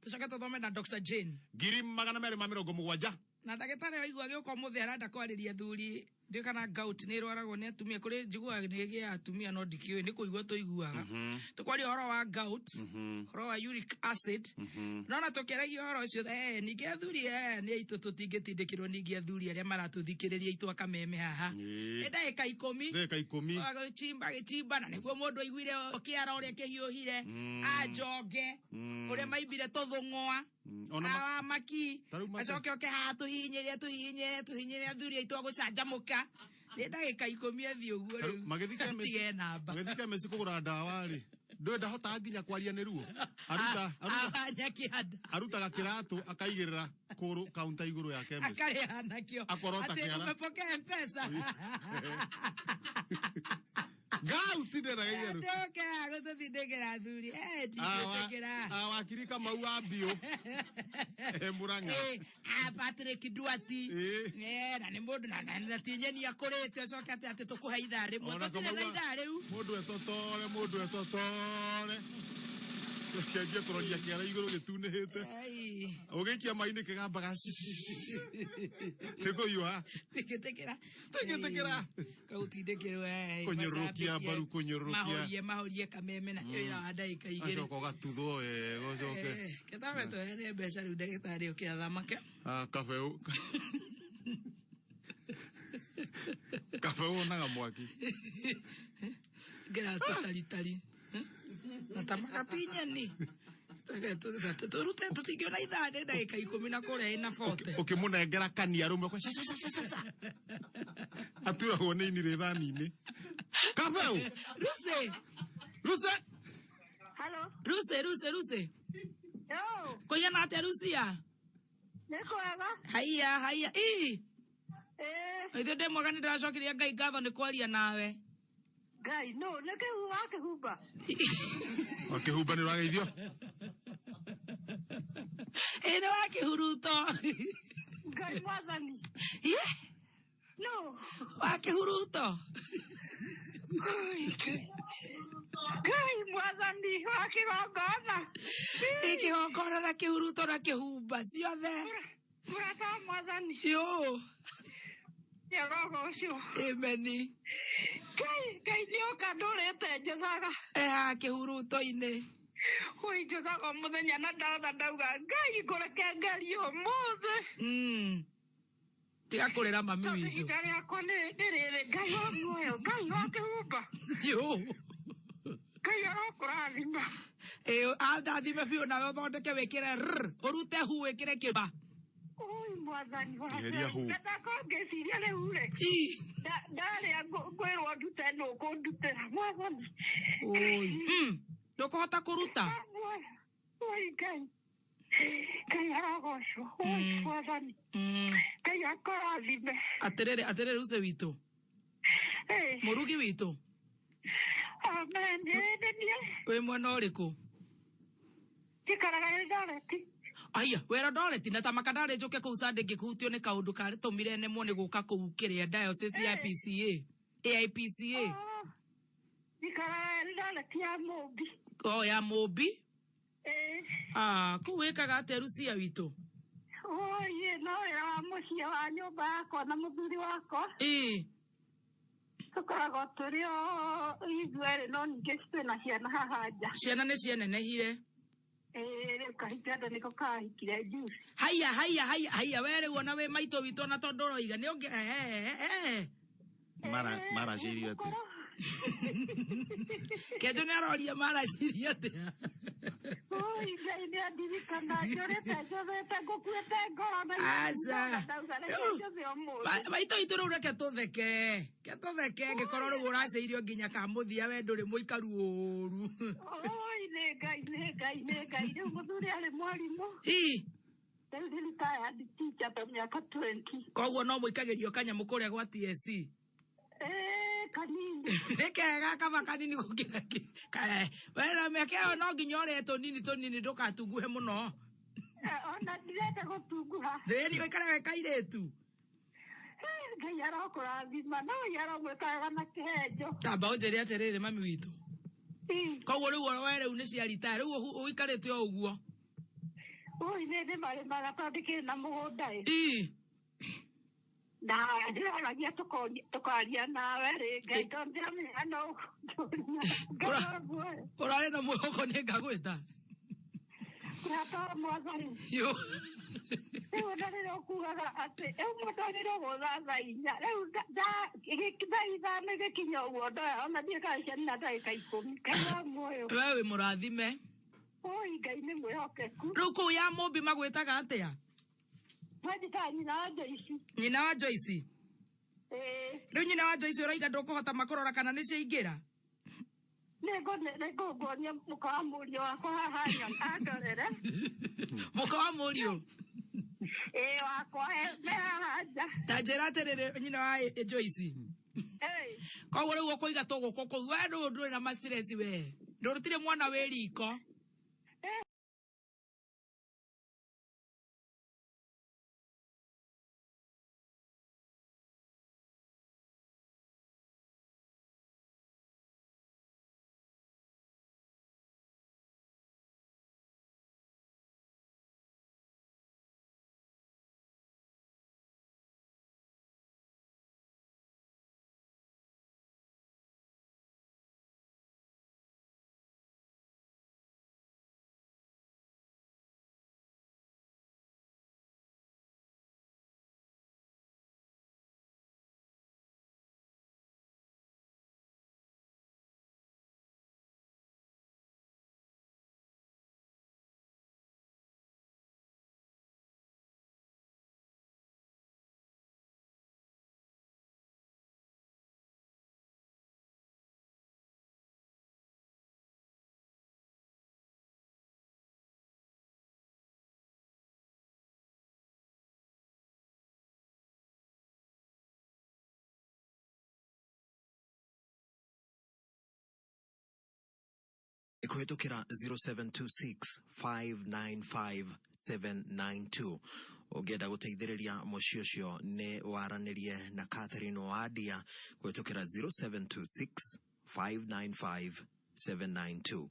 Tũcoke tũthome na Dr. Jane. 270,000. Na ndagĩtarĩ waigua agĩũka ũmũthĩ arenda kwarĩria athuri ndiũĩ kana gout nĩ ĩrwaragwo nĩ atumia kũrĩ njiguaga nĩ ĩgĩaga atumia no ndikĩũĩ nĩ kũigua tũiguaga. Tũkwaria ũhoro wa gout, ũhoro wa uric acid. No na tũkĩaragia ũhoro ũcio ningĩ athuri nĩ aitũ tũtingĩtindĩkĩrwo ningĩ athuri arĩa maratũthikĩrĩria aitũ akameme haha. Nĩ ndagĩka ikũmi. Ndagĩka ikũmi. Agĩchimba agĩchimba na nĩguo mũndũ aiguire kĩara ũrĩa kĩhiũhire anjonge ũrĩa maimbire tũthũng'wa. Ona Awamaki Ta rĩu acoke oke haha tũhihinyĩre tũhihinyĩre tũhihinyĩre athuri aitũ agũcanjamũka nĩ ndagĩka ikũmi athiĩ ũguo rĩu tige namba Magĩthiĩ chemist kũgũra ndawa rĩ. Ndũĩ ndahotaga nginya kwaria nĩ ruo. Aruta Nyakianda. Arutaga kĩratũ akaigĩrĩra kũrũ kaunta igũrũ ya chemist. Akarĩha nakĩo. Akorota Atĩ kĩara. umepokea M-Pesa. Gout ndĩragaigĩrwo. Atĩ oke haha gũtũtindĩkĩra athuri. Ndingĩtĩkĩra. Wakiri Kamau wa Mbiũ. Mũrang'a. Patrick Duati. Na nĩ mũndũ na ti nyeni akũrĩte ũcoke atĩ atĩ tũkũhe ithaa rĩmwe. Ona Tũtirĩ na Kamau wa- ithaa rĩu. Mũndũ etotore, mũndũ etotore. Coke anjie kũroria kĩara igũrũ gĩtunĩhĩte. Ũgĩikia maĩ-inĩ kĩgambaga Nĩkũhiũha. Tingĩtĩkĩra. Tingĩtĩkĩra. Kaũtindĩkĩrwo Kũnyũrũrũkia mbaru, kũnyũrũrũkia. Mahorie mahorie kameme na wĩra wa ndagĩka igĩrĩ. Acoka ũgatuthwo wega ũcoke. Kĩtambe twehere mbeca rĩu ndagĩtarĩ ũke athamake. Ah, kabeũ. Kabeũ wonaga mwaki. Ngĩra tũtaritari. Na tamaka ti nyeni. Tũrute tũtingĩona ithaa nĩ ndagĩka ikũmi na kũrĩa ĩna 40. Ũkĩmũnengera kania rũmwe kwa ca ca ca ca ca. Aturagwo nĩ ini rĩ thani-inĩ. Kabeũ. Ruse. Ruse. Hello. Ruse, Ruse, Ruse. Yo. Kũigana atĩa Rucia? Nĩ kwega. Haiya, haiya. Ii. Ithuĩ ndĩ mwega nĩ ndĩracokeria Ngai ngatho nĩ kwaria nawe. Ngai no nĩ kĩhu wakĩhumba. Wakĩhumba nĩ ũrageithio. Ĩ nĩ wakĩhuruto. Ngai mwathani. Ye. No. Wakĩhuruto. Ngai mwathani wa kĩgongona. Ĩ kĩgongona na kĩhuruto na kĩhumba ciothe. Mũrata wa mwathani. Yo. Nĩarogocwo. Ameni. Ngai Ngai nĩoka ndũrĩte njũthaga. Eha kĩhuruto-inĩ. Oi njũthaga o mũthenya na ndatha ndauga Ngai ngũreke ngerie ũmũthĩ. Tiga kũrĩra mami Tondũ witũ. ihinda rĩakwa nĩ rĩrĩ Ngai wa muoyo Ngai wa kĩhumba. Yo. Ngai arokũrathima. Ĩ andathime biũ nawe ũthondeke wĩkĩre rr ũrute hu wĩkĩre kĩba. Oi mwathani wa Eheria hu. Ndakorwo ngĩciria rĩu rĩ. Ndarĩa ngwĩrwo ndute nũ kũndutĩra mwathani. Oi. Ndũkũhota kũruta. Oi Ngai. Ngai arogocwo. Oi mwathani. Ngai akũrathime. Atĩrĩrĩ atĩrĩrĩ Ruse witũ. Mũrugi witũ. Amen. Ĩ nĩ niĩ. Wĩ mwena ũrĩkũ? Njikaraga Eldoret. Aya, wĩ Eldoret na ta maka ndarĩ njũke kũu Sunday ngĩhutio nĩ kaũndũ karĩtũmire nemwo nĩ gũka kũu kĩrĩa diocese ya PCA. AIPCA. Njikaraga Eldoret ya Mũmbi. O ya Mũmbi. Ah, kũu wĩkaga atĩa Rucia witũ? Oye, no wĩra wa mũciĩ wa nyũmba yakwa na mũthuri wakwa. Ĩĩ. Tũkoragwo tũrĩ o ithuerĩ no ningĩ twĩna ciana haha nja. Ciana nĩ cianenehire. Ĩĩ, rĩu kahikanda nĩko kahikire juzi. Haiya haiya haiya haiya we rĩu ona wĩ maitũ witũ ona tondũ ũroiga nĩ ũngĩ eh. Mara maracirio atia? Kenjo nĩ aroria maracirie atĩa. Oi, Ngai nĩ andirikana njũrĩte njũthĩte ngũkuĩte ngoro na Aca. ndauga reke njũthe ũmũthĩ. Maitũ witũ rĩu reke tũtheke. Ke tũtheke ngĩkorwo rĩu ũracĩirio nginya kamũthia we ndũrĩ mũikaru ũru. Oi, nĩ Ngai, nĩ Ngai, nĩ Ngai. Rĩu mũthuri arĩ mwarimũ. Ii. Rĩu nĩ retired teacher ta mĩaka 20. Koguo no mũikagĩrio kanyamũ kũrĩa gwa TSC. Ĩĩ, kanini. Nĩ kega kaba kanini gũkĩra we na mĩaka ĩyo no nginya ũrĩe tũnini tũnini ndũgatunguhe mũno. Ona ndirenda gũtunguha. Thĩni ũikare wĩ kairĩtu. Ngai arokũrathima no we aromwĩka wega na kĩhenjo. Tamba ũnjĩre atĩrĩrĩ mami witũ. Koguo rĩu we rĩu nĩ cia retire rĩu ũikarĩte o ũguo. Oi, nĩ ndĩmarĩmaga tondũ ndikĩrĩ na mũgũnda ĩ. Ii. Na ndĩroragia tũkaria nawe rĩngĩ tondũ ndiramenya no ũkũnjũria. Ngai muoyo. Ũrarĩ na mwĩhoko nĩ ngagwĩta. Kũratwara mwathani. Yo. Rĩu ona rĩrĩa ũkugaga atĩ rĩu mũndũ agĩrĩirwo gũtha thaa inya rĩu thaa ithano igĩkinya ũguo ndoya ona ndiũĩ kana cianina ndagĩka ikũmi. Ngai wa muoyo. We wĩ mũrathime. Oi, Ngai nĩ mwĩhokeku. Rĩu kũu ya Mũmbi magwĩtaga atĩa? Manjĩtaga nyina wa Joyce. Nyina wa Joyce? Ĩĩ. Rĩu nyina wa Joyce ũraiga ndũkũhota makũrora kana nĩ ciaingĩra? Nĩngũnguonia mũka wa mũriũ wakwa haha andorere. Mũka wa mũriũ? Ĩĩ, wakwa me haha nja. Ta njĩra atĩrĩrĩ nyina wa Joyce. Ĩĩ. Koguo rĩu ũkũiga tũgũkũ kũu we ndũrĩ ndũrĩ na ma stress we. Ndũrutire mwana wĩ riko. Kũhĩtũkĩra 0726595792 ũngĩenda gũteithĩrĩria mũciĩ ũcio nĩ waranĩrie na Catherine Wadia kũhĩtũkĩra 0726595792.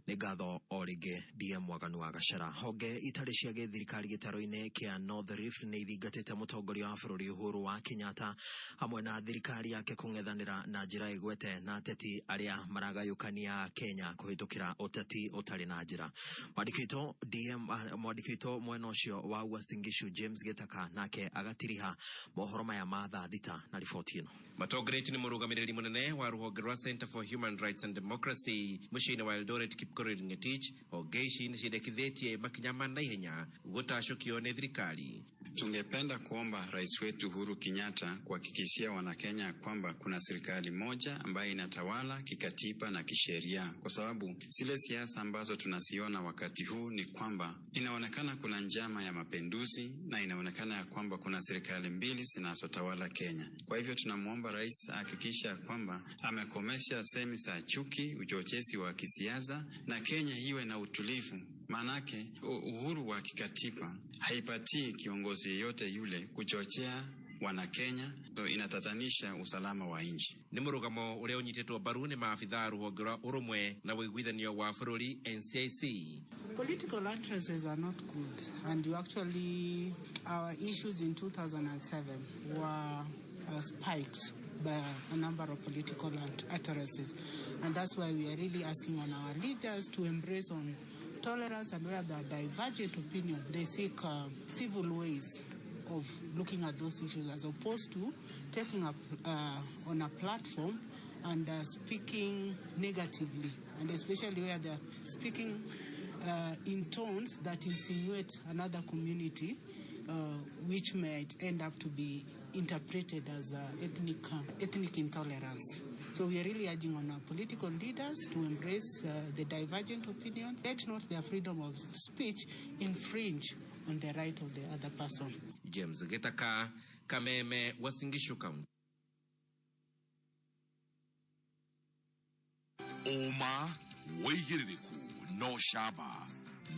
Nĩ ngatho o rĩngĩ DM Mwaganu wa Gacera. Honge itarĩ cia gĩthirikari gĩtaro-inĩ kĩa North Rift nĩ ithingatĩte mũtongoria wa bũrũri Uhuru wa Kenyatta hamwe na thirikari yake kũng'ethanĩra na njĩra ĩgwete na ateti arĩa maragayũkania Kenya kũhĩtũkĩra ũteti ũtarĩ na njĩra. Mwandĩki witũ DM mwandĩki witũ mwena ũcio wa Uasin Gishu James Gĩtaka nake agatiriha mohoro maya ma thaa thita na riboti ĩno. Matongoretio nĩ mũrũgamĩrĩri mũnene wa rũhonge rwa Center for Human Rights and Democracy mũciĩ-inĩ wa Eldoret Kipkorir Ngetich, honge ici nĩ ciendekithĩtie makinya ma naihenya gũtacũkio nĩ thirikari. Tungependa kuomba rais wetu Uhuru Kenyatta kuhakikishia Wanakenya kwamba kuna serikali moja ambayo inatawala kikatiba na kisheria, kwa sababu zile siasa ambazo tunaziona wakati huu ni kwamba inaonekana kuna njama ya mapinduzi na inaonekana ya kwamba kuna serikali mbili zinazotawala Kenya. Kwa hivyo tunamwomba rais ahakikisha kwamba amekomesha semi za chuki, uchochezi wa kisiasa na Kenya iwe na utulivu. Maanake uhuru wa kikatiba haipatii kiongozi yeyote yule kuchochea Wanakenya, so inatatanisha usalama wa nchi. Nĩ mũrũgamo ũrĩa ũnyitĩtwo mbaru nĩ maabitha a rũhonge rwa ũrũmwe na ũiguithanio wa bũrũri NCIC. Political utterances are not good, and you actually, our issues in 2007 were spiked by a number of political utterances, and that's why we are really asking on our leaders to embrace on tolerance, and where there are divergent opinion, they seek civil ways of looking at those issues as opposed to taking up on a platform and speaking negatively, and especially where they are speaking in tones that insinuate another community, which might end up to be interpreted as ethnic intolerance. So we are really urging on our political leaders to embrace the divergent opinion. Let not their freedom of speech infringe on the right of the other person. James Gitaka, Kameme, Uasin Gishu County. Ũma wĩigĩrĩrĩku no camba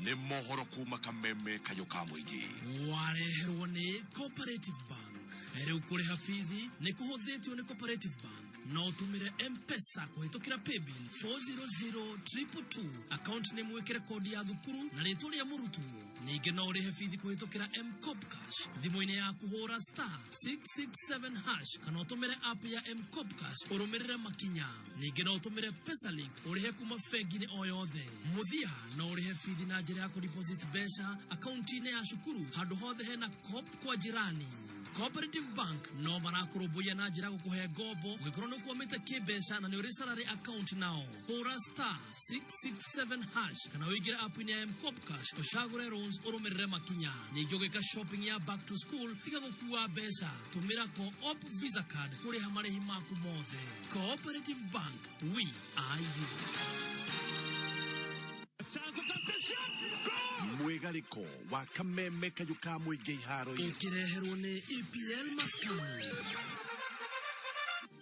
nĩ mohoro kuma Kameme kayũ ka mũingĩ. Wareherwo nĩ Cooperative Bank. Rĩu kũrĩha bithi nĩ kũhũthĩtio nĩ Cooperative Bank. No ũtũmĩre M-Pesa kũhĩtũkĩra paybill 400222, account nĩ mwĩkĩre kodi ya thukuru na rĩtwa rĩa mũrutwo. Ningĩ no ũrĩhe bithi kũhĩtũkĩra M-Kopa Cash thimũ-inĩ yaku, hũra *667# kana ũtũmĩre app ya M-Kopa Cash ũrũmĩrĩre makinya. Ningĩ no ũtũmĩre Pesalink ũrĩhe kuma bengi-inĩ o yothe. Mũthia no ũrĩhe bithi na njĩra ya kũdeposit mbeca akaunti-inĩ ya cukuru handũ hothe hena Co-op kwa jirani. Cooperative Bank no marakũrũmbũiya na njĩra gũkũhe ngombo ũngĩkorwo nĩ ũkwamĩte kĩmbeca na nĩ ũrĩ salary account nao. Hũra *667# kana ũingĩre app-inĩ ya M-Kopa Cash ũcagũre loans ũrũmĩrĩre makinya. Ningĩ ũgĩka shopping ya back to school, tiga gũkua mbeca, tũmĩra Co-op Visa card kũrĩha marĩhi maku mothe. Cooperative Bank, we are you. Mwĩgarĩko wa Kameme kayũ ka mũingĩ iharo-inĩ. Ũkĩreherwo nĩ EPL Maskani.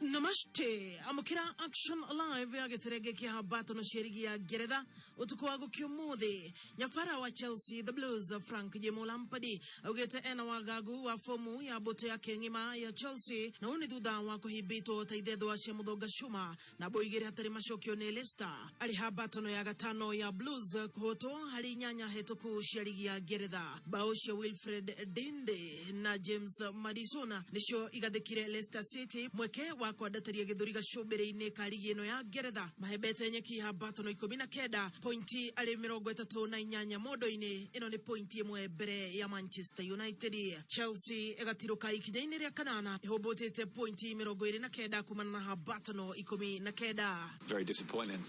Namaste, amukira Action Live ya gĩterenge kĩa hambatano cia rigi ya Ngeretha ũtukũ wa gũkĩũmũthĩ. Nyabara wa Chelsea, the Blues, Frank Jemo Lampard augĩte ena wagagu wa fomu ya mbũtũ yake ng'ima ya Chelsea, na ũũ nĩ thutha wa kũhimbĩtwo ta ithethwa cia mũthonga cuma na mbũ igĩrĩ hatarĩ macokio nĩ Leicester. Arĩ hambatano ya gatano ya Blues kũhotwo harĩ inyanya hetũku cia rigi ya Ngeretha. Bao cia Wilfred Dinde na James Maddison nĩcio igathĩkire Leicester City mweke wa kwandatĩria gĩthũri gacũmbĩrĩ-inĩ ka rigi ĩno ya Ngeretha. Mahembete nyeki hambatano 19, pointi arĩ 38 mondo-inĩ. Ĩno nĩ pointi ĩmwe mbere ya Manchester United. Chelsea ĩgatirũka ikinya-inĩ rĩa kanana ĩhũmbũtĩte pointi 29 kumana na hambatano 19. Very disappointing.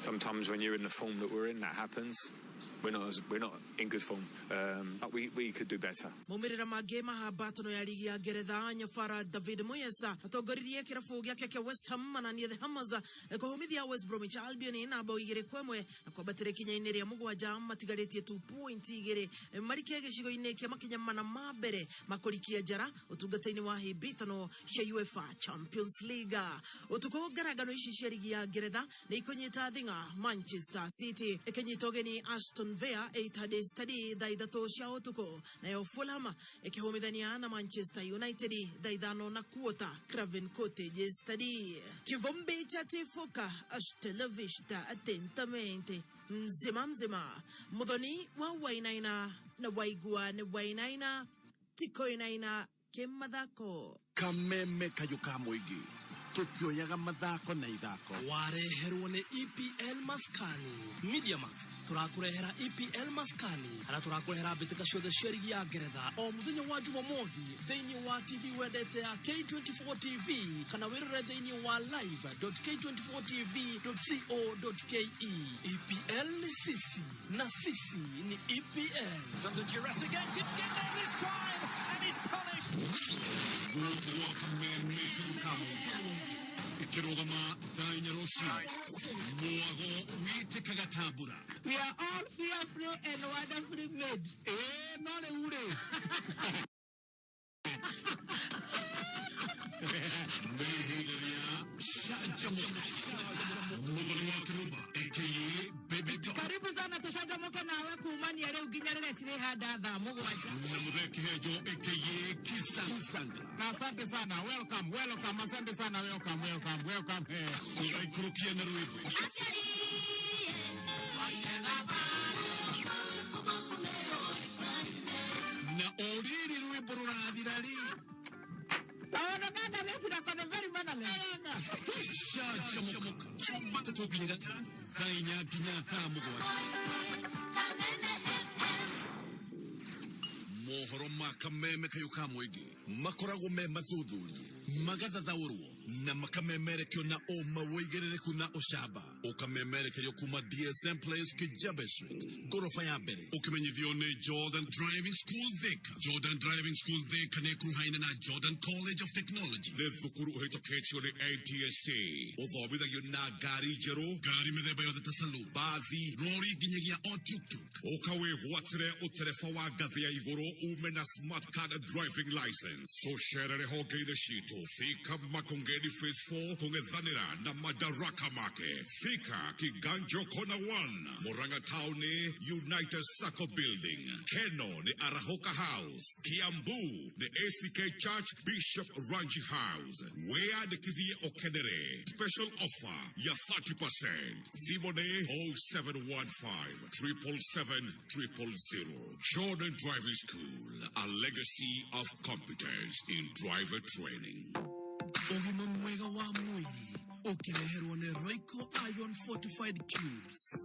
Sometimes when you're in the form that we're in, that happens. We're not in good form, but we could do better. Maumĩrĩra mangĩ ma hambatano ya rigi ya Ngeretha, nyabara David Moyes atongoririe kĩrabu gĩake kĩa West Ham mananie the Hammers kũhũmithia West Bromwich Albion na bao 2-1 na kwambatĩra ikinya-inĩ rĩa mũgwanja matigarĩtie tu pointi 2 marike gĩcigo-inĩ kĩa makinya mana ma mbere makũrikia njara ũtungata-inĩ wa hĩmbĩtano cia UEFA Champions League. Ũtukũ ngarangano ici cia rigi ya Ngeretha nĩ ikũnyita thing'a, Manchester City ĩkĩnyita ũgeni Aston Villa Etihad Stadium thaa 3 cia ũtukũ, nayo Fulham ĩkĩhũmithania na Manchester United thaa 5:15 Craven Cottage Stadium. Kivumbi cha tifuka, hasta la vista, atentamente, mzima mzima, muthoni wa Wainaina na waigua nĩ Wainaina tikoinaina kĩmathako. Kameme kayũ ka mũingĩ, tũtioyaga mathako na ithako. Wareherwo nĩ EPL Maskani. Mediamax tũrakũrehera EPL Maskani harĩa tũrakũrehera mbĩtĩka ciothe cia rigi ya Ngeretha o mũthenya wa Jumamothi thĩinĩ wa TV wendete ya K24 TV kana wĩrore thĩinĩ wa live.k24tv.co.ke. EPL ni sisi na sisi ni EPL. Under duress again, didn't get there this time, and is punished. Gũkũ gwa Kameme kayũ ka mũingĩ ĩkĩrũgama thaa 4 rũcinĩ, mwago wĩtĩkaga ta mbura. We are all fearfully and wonderfully made. Ĩĩ, no rĩu rĩ, nĩ ihinda rĩa canjamũka. Mũthoni wa Kĩrũmba aka Baby Top. Karibu sana tushanjamuke nawe kuma. Gũcemania rĩu nginya rĩrĩa cirĩhanda thaa 7. Na Muthee Kĩhenjo aka Kisanga. Na asante sana, welcome, welcome, asante sana, welcome, welcome, welcome. Kũraikũrũkia na rwĩmbo. Na o rĩrĩ rwĩmbo rũrathira rĩ Kaũndũ gaka gĩtirako nĩ very mannerless. Canjamũka Jumatatũ nginya Gatano thaa 4 nginya thaa 7. Mohoro ma kameme kayũ ka mũingĩ makoragwo me mathuthurie, magathathaũrwo na makamemerekio na ũma wĩigĩrĩrĩku na ũcamba, ũkamemerekerio kuma DSM Place, Kijabe Street, ngoroba ya mbere, ũkĩmenyithio nĩ Jordan Driving School Thika. Jordan Driving School Thika nĩ ĩkuruhaine na Jordan College of Technology, nĩ thukuru ũhĩtũkĩtio nĩ NTSA, ũthomithagio na ngari njerũ, ngari mĩthemba yothe ta saloon, bathi, rori nginyagia o tuk-tuk. Ũka wĩgwatĩre ũtereba wa ngathĩ ya igũrũ ume na smart card driving license. Tũcerere honge-inĩ citũ Thika Makongeni Phase 4 kũng'ethanĩra na Madaraka Market, Thika Kiganjo Corner 1, Murang'a Town nĩ United Sacco Building, Keno nĩ Arahoka House, Kiambu nĩ ACK Church Bishop Ranji House. Wĩyandĩkithie ũkenere special offer ya 30%. Thimũ nĩ 0715 777 000. Jordan Driving School, a legacy of competence in driver training. Ũgima mwega wa mwĩrĩ ũkĩreherwo nĩ Royco Iron Fortified Cubes.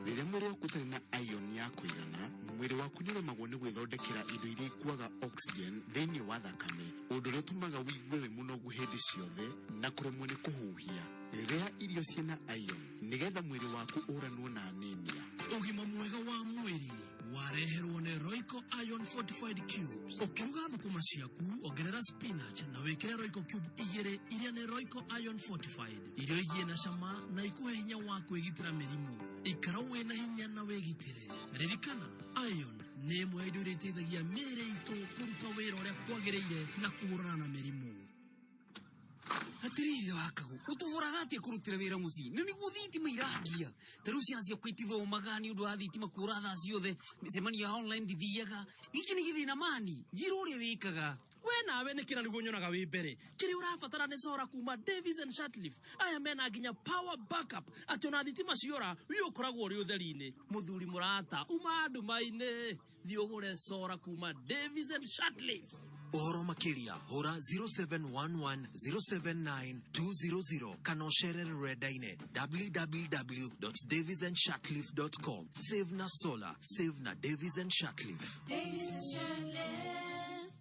Rĩrĩa mwĩrĩ waku ũtarĩ na iron ya kũigana, mwĩrĩ waku nĩ ũremagwo nĩ gwĩthondekera indo iria ikuaga oxygen thĩinĩ wa thakame, ũndũ ũrĩa ũtũmaga ũigue wĩ mũnogu hĩndĩ ciothe na kũremwo nĩ kũhuhia. Rĩa irio ciĩna iron nĩgetha mwĩrĩ waku ũranwo na anemia. Ũgima mwega wa mwĩrĩ wareherwo nĩ Royco Iron Fortified Cubes. Ũkĩruga thũkũma ciaku, ongerera spinach na wĩkĩre Royco cube 2 iria nĩ Royco Iron Fortified. Irio igie na cama na ikuhe hinya wa kwĩgitĩra mĩrimũ. Ikara wĩna hinya na wĩgitĩre. Ririkana, iron nĩ ĩmwe ya indo iria iteithagia mĩĩrĩ itũ kũruta wĩra ũrĩa kwagĩrĩire na kũhũrana na mĩrimũ. Atiriri wakagu utuboraga atia kurutira wira mucii ni niguo thitima irangia ta riu ciana ciakwa itithomaga ni undu wa thitima kura thaa ciothe, micemanio ya online ndithiaga, giki ni githina mani njira uria wikaga. We nawe nĩ kĩra nĩguo nyonaga wĩ mbere. Kĩrĩa ũrabatara nĩ cora kuma Davis and Shatliff. Aya mena nginya power backup atĩ ona thitima ciora wi ũkoragwo ũrĩ ũtheri-inĩ. Mũthuri mũrata, uma nduma-inĩ, thiĩ ũgũre cora kuma Davis and Shatliff. Ũhoro makĩria hũra 0711 079 200 kana ũcerere rũrenda-inĩ www.davisandshatcliffe.com. Save na solar, save na Davis and Shatcliffe. Davis and Shatcliffe.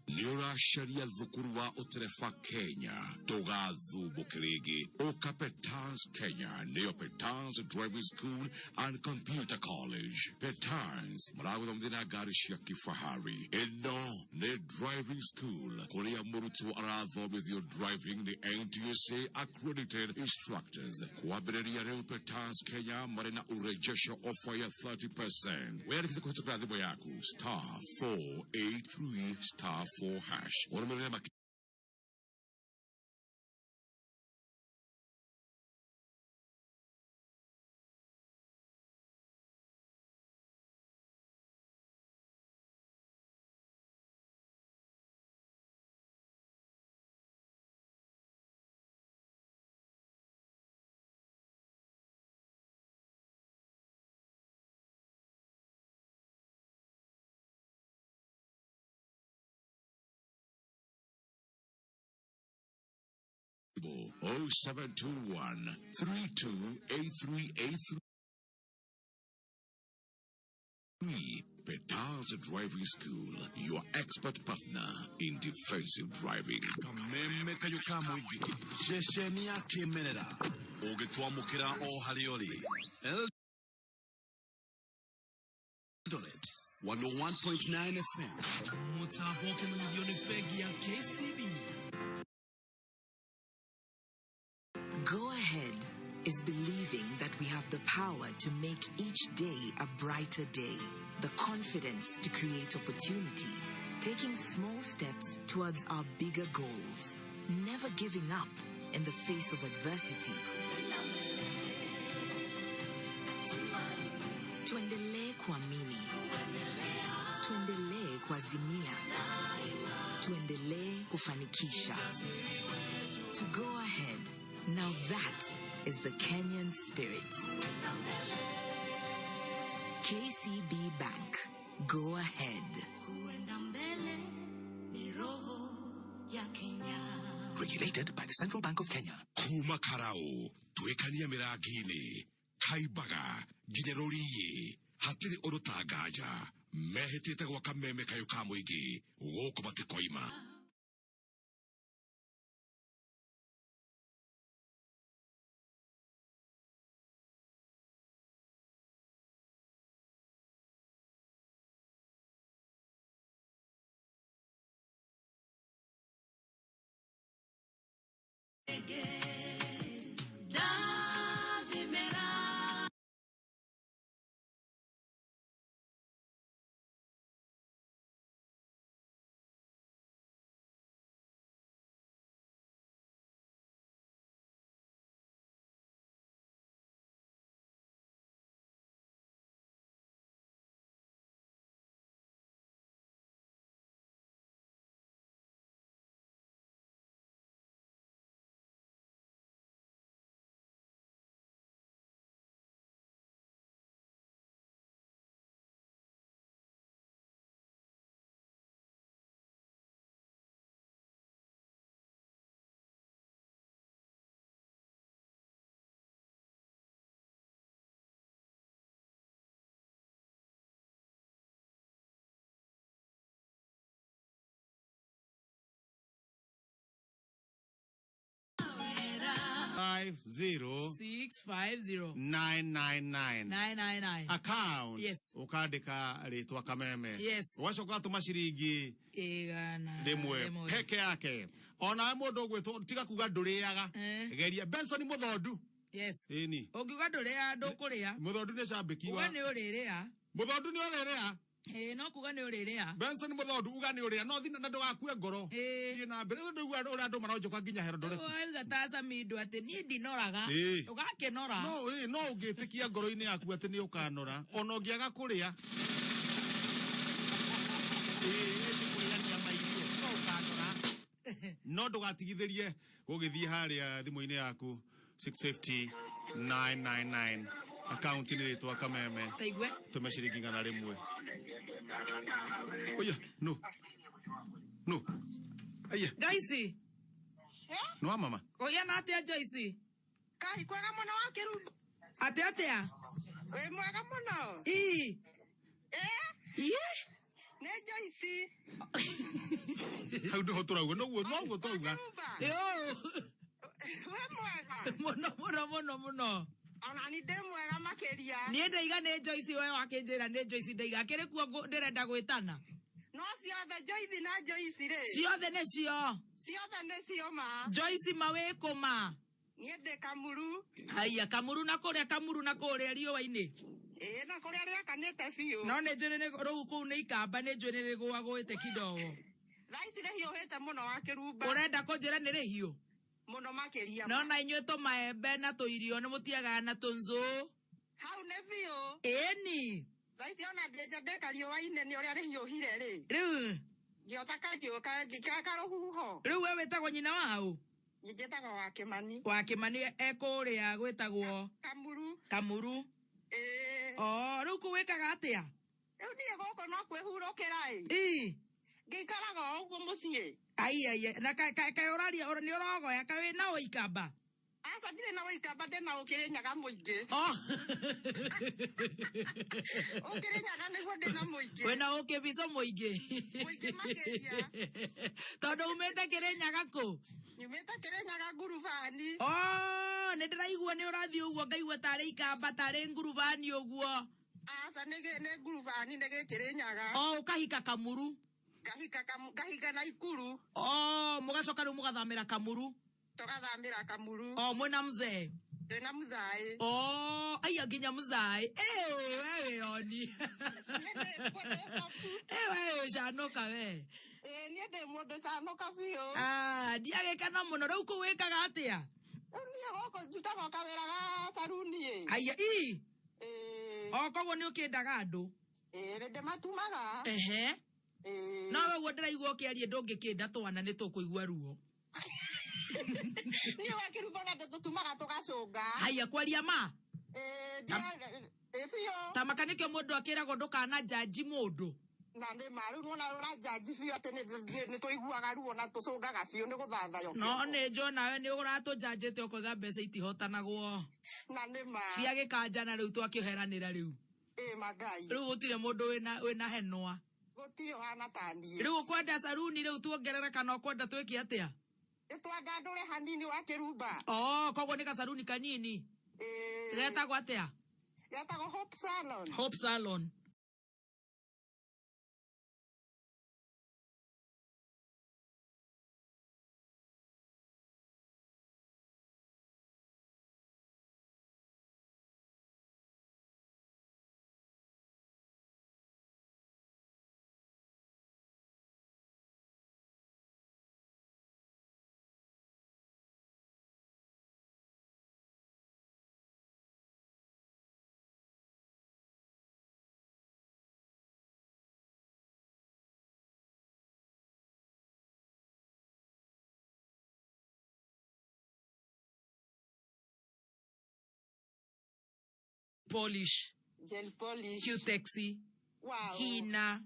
Nĩ ũracaria thukuru wa ũtereba Kenya, ndũgathumbũke rĩngĩ. Ũka Petans Kenya, nĩyo Petans Driving School and Computer College. Petans maragũthomithia na ngari cia kifahari. Ĩno nĩ driving school kũrĩa mũrutwo arathomithio driving nĩ NTSA accredited instructors. Kwambĩrĩria rĩu Petans Kenya marĩ na urejesho offer ya 30%. Wĩyandĩkithie kũhĩtũkĩra thimũ yaku *483*4#. Ũrũmĩrĩre 0721 328383. Petals Driving School, your expert partner in defensive driving. Kameme kayũ ka mũingĩ, ceceni ya kĩmerera, ũngĩtwamũkĩra o harĩa ũrĩ. Eldoret 101.9 FM. Mũtambo ũkĩmenyithio nĩ bengi ya KCB. Go ahead is believing that we have the power to make each day a brighter day, the confidence to create opportunity, taking small steps towards our bigger goals, never giving up in the face of adversity. Tuendelee kuamini. kufanikisha. To go ahead. Now that is the Kenyan spirit. KCB Bank. Go ahead. Kuenda mbele ni roho ya Kenya. Regulated by the Central Bank of Kenya. Kuma karau twikania mirangi-inĩ kaimbaga nginya rũriĩ hatirĩ ũndũ ta nganja mehĩtĩte gwaka meme kayũ ka mũingĩ gũkũ matikoima. Ndathimĩra. Five zero 650 nine nine nine 999. Account. Yes. Ukandika ritwa Kameme. Yes. Ugacoka gatũma ciringi Igana rimwe peke yake. Onawe mũndũ ũgwĩtwo tiga kuga ndũrĩaga, geria Benson Mũthondu. Yes. Ĩni. Ũngiuga ndũrĩa ndũkũrĩa. Mũthondu nĩ cambĩki Uga wa nĩ ũrĩrĩa. Mũthondu nĩ ũrĩrĩa. Ĩĩ, no kuga nĩ ũrĩrĩa. Benson Mũthondu uga nĩ ũrĩa no thina na ndũgakue ngoro. Thiĩ na mbere. Rĩu ndũigua ũrĩa andũ maronjoka nginya Herodoreti. Wauga ta Samido atĩ niĩ ndinoraga. Ĩĩ. Ũgakĩnora. No ĩ, no ũngĩtĩkia ngoro-inĩ yaku atĩ nĩ ũkanora ona ũngĩaga kũrĩa. Ĩĩ, ĩti kũrĩania mairio no ũkanora, no ndũgatigithĩrie gũgĩthiĩ harĩa thimũ-inĩ yaku 650 999 akaunti nĩ rĩtwa Kameme. Taigue. Tũme ciringi 100. Oya, no no, aya. Joyce. Nĩ wa mama. Ũgĩa na atĩa Joyce? Kai kwega mũno wa kĩrumba. Atĩa atĩa? Wĩ mwega mũno. Ii. Eh? Iye. Nĩ Joyce. Hau nĩho tũrauga, noguo noguo twauga. Yo. Wĩ mwega. Mũno mũno mũno mũno. Ona ni ndĩ mwega makĩria. Niĩ ndaiga nĩ Joyce, we wakĩnjĩra nĩ Joyce ndaiga kĩrĩ kuo ndĩrenda gwĩtana. No ciothe Joyce na Joyce rĩ. Ciothe nĩcio. Ciothe nĩcio ma. Joyce ma wĩ kũ ma? Niĩ ndĩ Kamuru. Haiya, Kamuru na kũrĩa Kamuru na kũrĩa riũa-inĩ. Ĩĩ, na kũrĩa rĩakanĩte biũ. No nĩ njũĩ nĩ rũu kũu nĩ ikamba, nĩ njũĩ nĩ rĩgũagũĩte kidogo. Thaa ici rĩhiũhĩte mũno wa kĩrumba. Ũrenda kũnjĩra nĩ rĩhiũ? Mũno makĩria. No na inyuĩ tũmaembe na tũirio nĩ mũtiagaga na tũnzũ. Hau nĩ biũ. Ĩni. Thaa ici ona ndĩ nja ndĩ kariũa-inĩ nĩ ũrĩa rĩhiũhire rĩ. Rĩu. Ngĩota kariũ karũhuho. Rĩu we wĩtagwo nyina wa ũ? Niĩ njĩtagwo wa Kĩmani. Wa Kĩmani ekũrĩa gwĩtagwo? Kamuru. Kamuru. Ĩĩ. Oh, rĩu kũu wĩkaga atĩa? Rĩu niĩ gũkũ no kwĩhurũkĩra ĩ. Ĩ. Ngĩikaraga o ũguo mũciĩ. Ai ai, na kaĩ ũraria nĩ ũrogoya kaĩ wĩna ũikamba? Aca ndirĩ na ũikamba, ndĩ na ũkĩrĩnyaga mũingĩ. Oh. Ũkĩrĩnyaga nĩguo ndĩ na mũingĩ. Wĩna ũkĩbico mũingĩ. Mũingĩ makĩria. Tondũ umĩte Kĩrĩnyaga kũ? Nyumĩte Kĩrĩnyaga ngurubani. Oh, nĩ ndĩraigua nĩ ũrathiĩ ũguo ngaigua tarĩ ikamba tarĩ ngurubani ũguo. Aca nĩ ngurubani nĩ gĩkĩrĩnyaga. Oh, ũkahika Kamuru. Ngahika ngahika na Ikuru. Oh, mũgacoka rĩu mũgathamĩra Kamuru. Tũgathamĩra Kamuru. Oh, mwĩna mzee. Twĩna mzaĩ. Oh, aya nginya mzaĩ. Eh, wewe oni. Eh, wewe canũka we. Ĩĩ, niĩ ndĩ mũndũ canũka biũ. Ah, ndiagĩkena mũno. Rĩu kũu wĩkaga atĩa? Rĩu niĩ gũkũ njutaga o kawĩra ga caruni ĩ. Aya, ii. Ĩĩ. O koguo nĩ ũkĩndaga andũ? Ĩĩ, nĩ ndĩmatumaga. Ehe. No we ũguo ndĩraigua ũkĩaria ndũngĩkĩnda twana nĩ tũkũigua ruo. Niĩ wakĩrumba ona tũtumaga tũgacũnga. Haiya kwaria ma. Ĩĩ ĩ biũ. Ta maka nĩkĩo mũndũ akĩragwo ndũkana njanji mũndũ. Na nĩ ma rĩu nĩwona ũranjanji biũ atĩ nĩ tũiguaga ruo na tũcũngaga biũ nĩ gũthathaywo. No nĩ njũ nawe nĩ ũratũnjanjĩte ũkoiga mbeca itihotanagwo. Na nĩ ma. Cia gĩkanja na rĩu twakĩoheranĩra rĩu. Ĩ mangai. Rĩu gũtirĩ mũndũ wĩna henwa. Gũtirĩ ũhana ta niĩ. Rĩu ũkwenda saruni rĩu tuongerere kana ũkwenda twĩke atĩa? Ĩtwandandũre hanini wakĩrumba. Oh, koguo nĩ gacaruni kanini. Ĩĩ. Getagwo atĩa? Getagwo Hope Salon. Hope Salon. Polish. Gel polish. Cutex. Wow. Hina.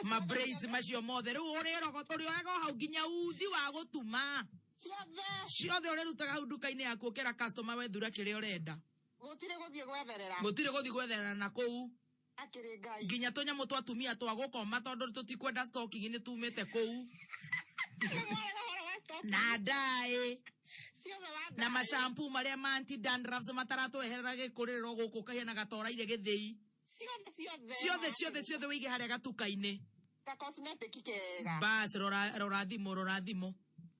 Ma braids macio mothe rĩu ũrĩoyaga o hau nginya uthi wa gũtuma. Ciothe. Ciothe ũrĩrutaga hau nduka-inĩ yaku ũkĩra customer wethura kĩrĩa ũrenda. Gũtirĩ gũthiĩ gwetherera. Gũtirĩ gũthiĩ gwetherera na kũu. Akĩrĩ Ngai. Nginya tũnyamũ twa atumia twa gũkoma tondũ tũtikwenda stocking nĩ tumĩte kũu. Na ndaĩ. Na mashampoo marĩa ma anti dandruff mataratweherera gĩkũrĩrĩro gũkũ kahiana gatoraire gĩthĩi. Ciothe ciothe. Ciothe ciothe ciothe wĩige harĩa gatuka-inĩ. Ka cosmetic kega. Bas rora rora thimũ rora thimũ.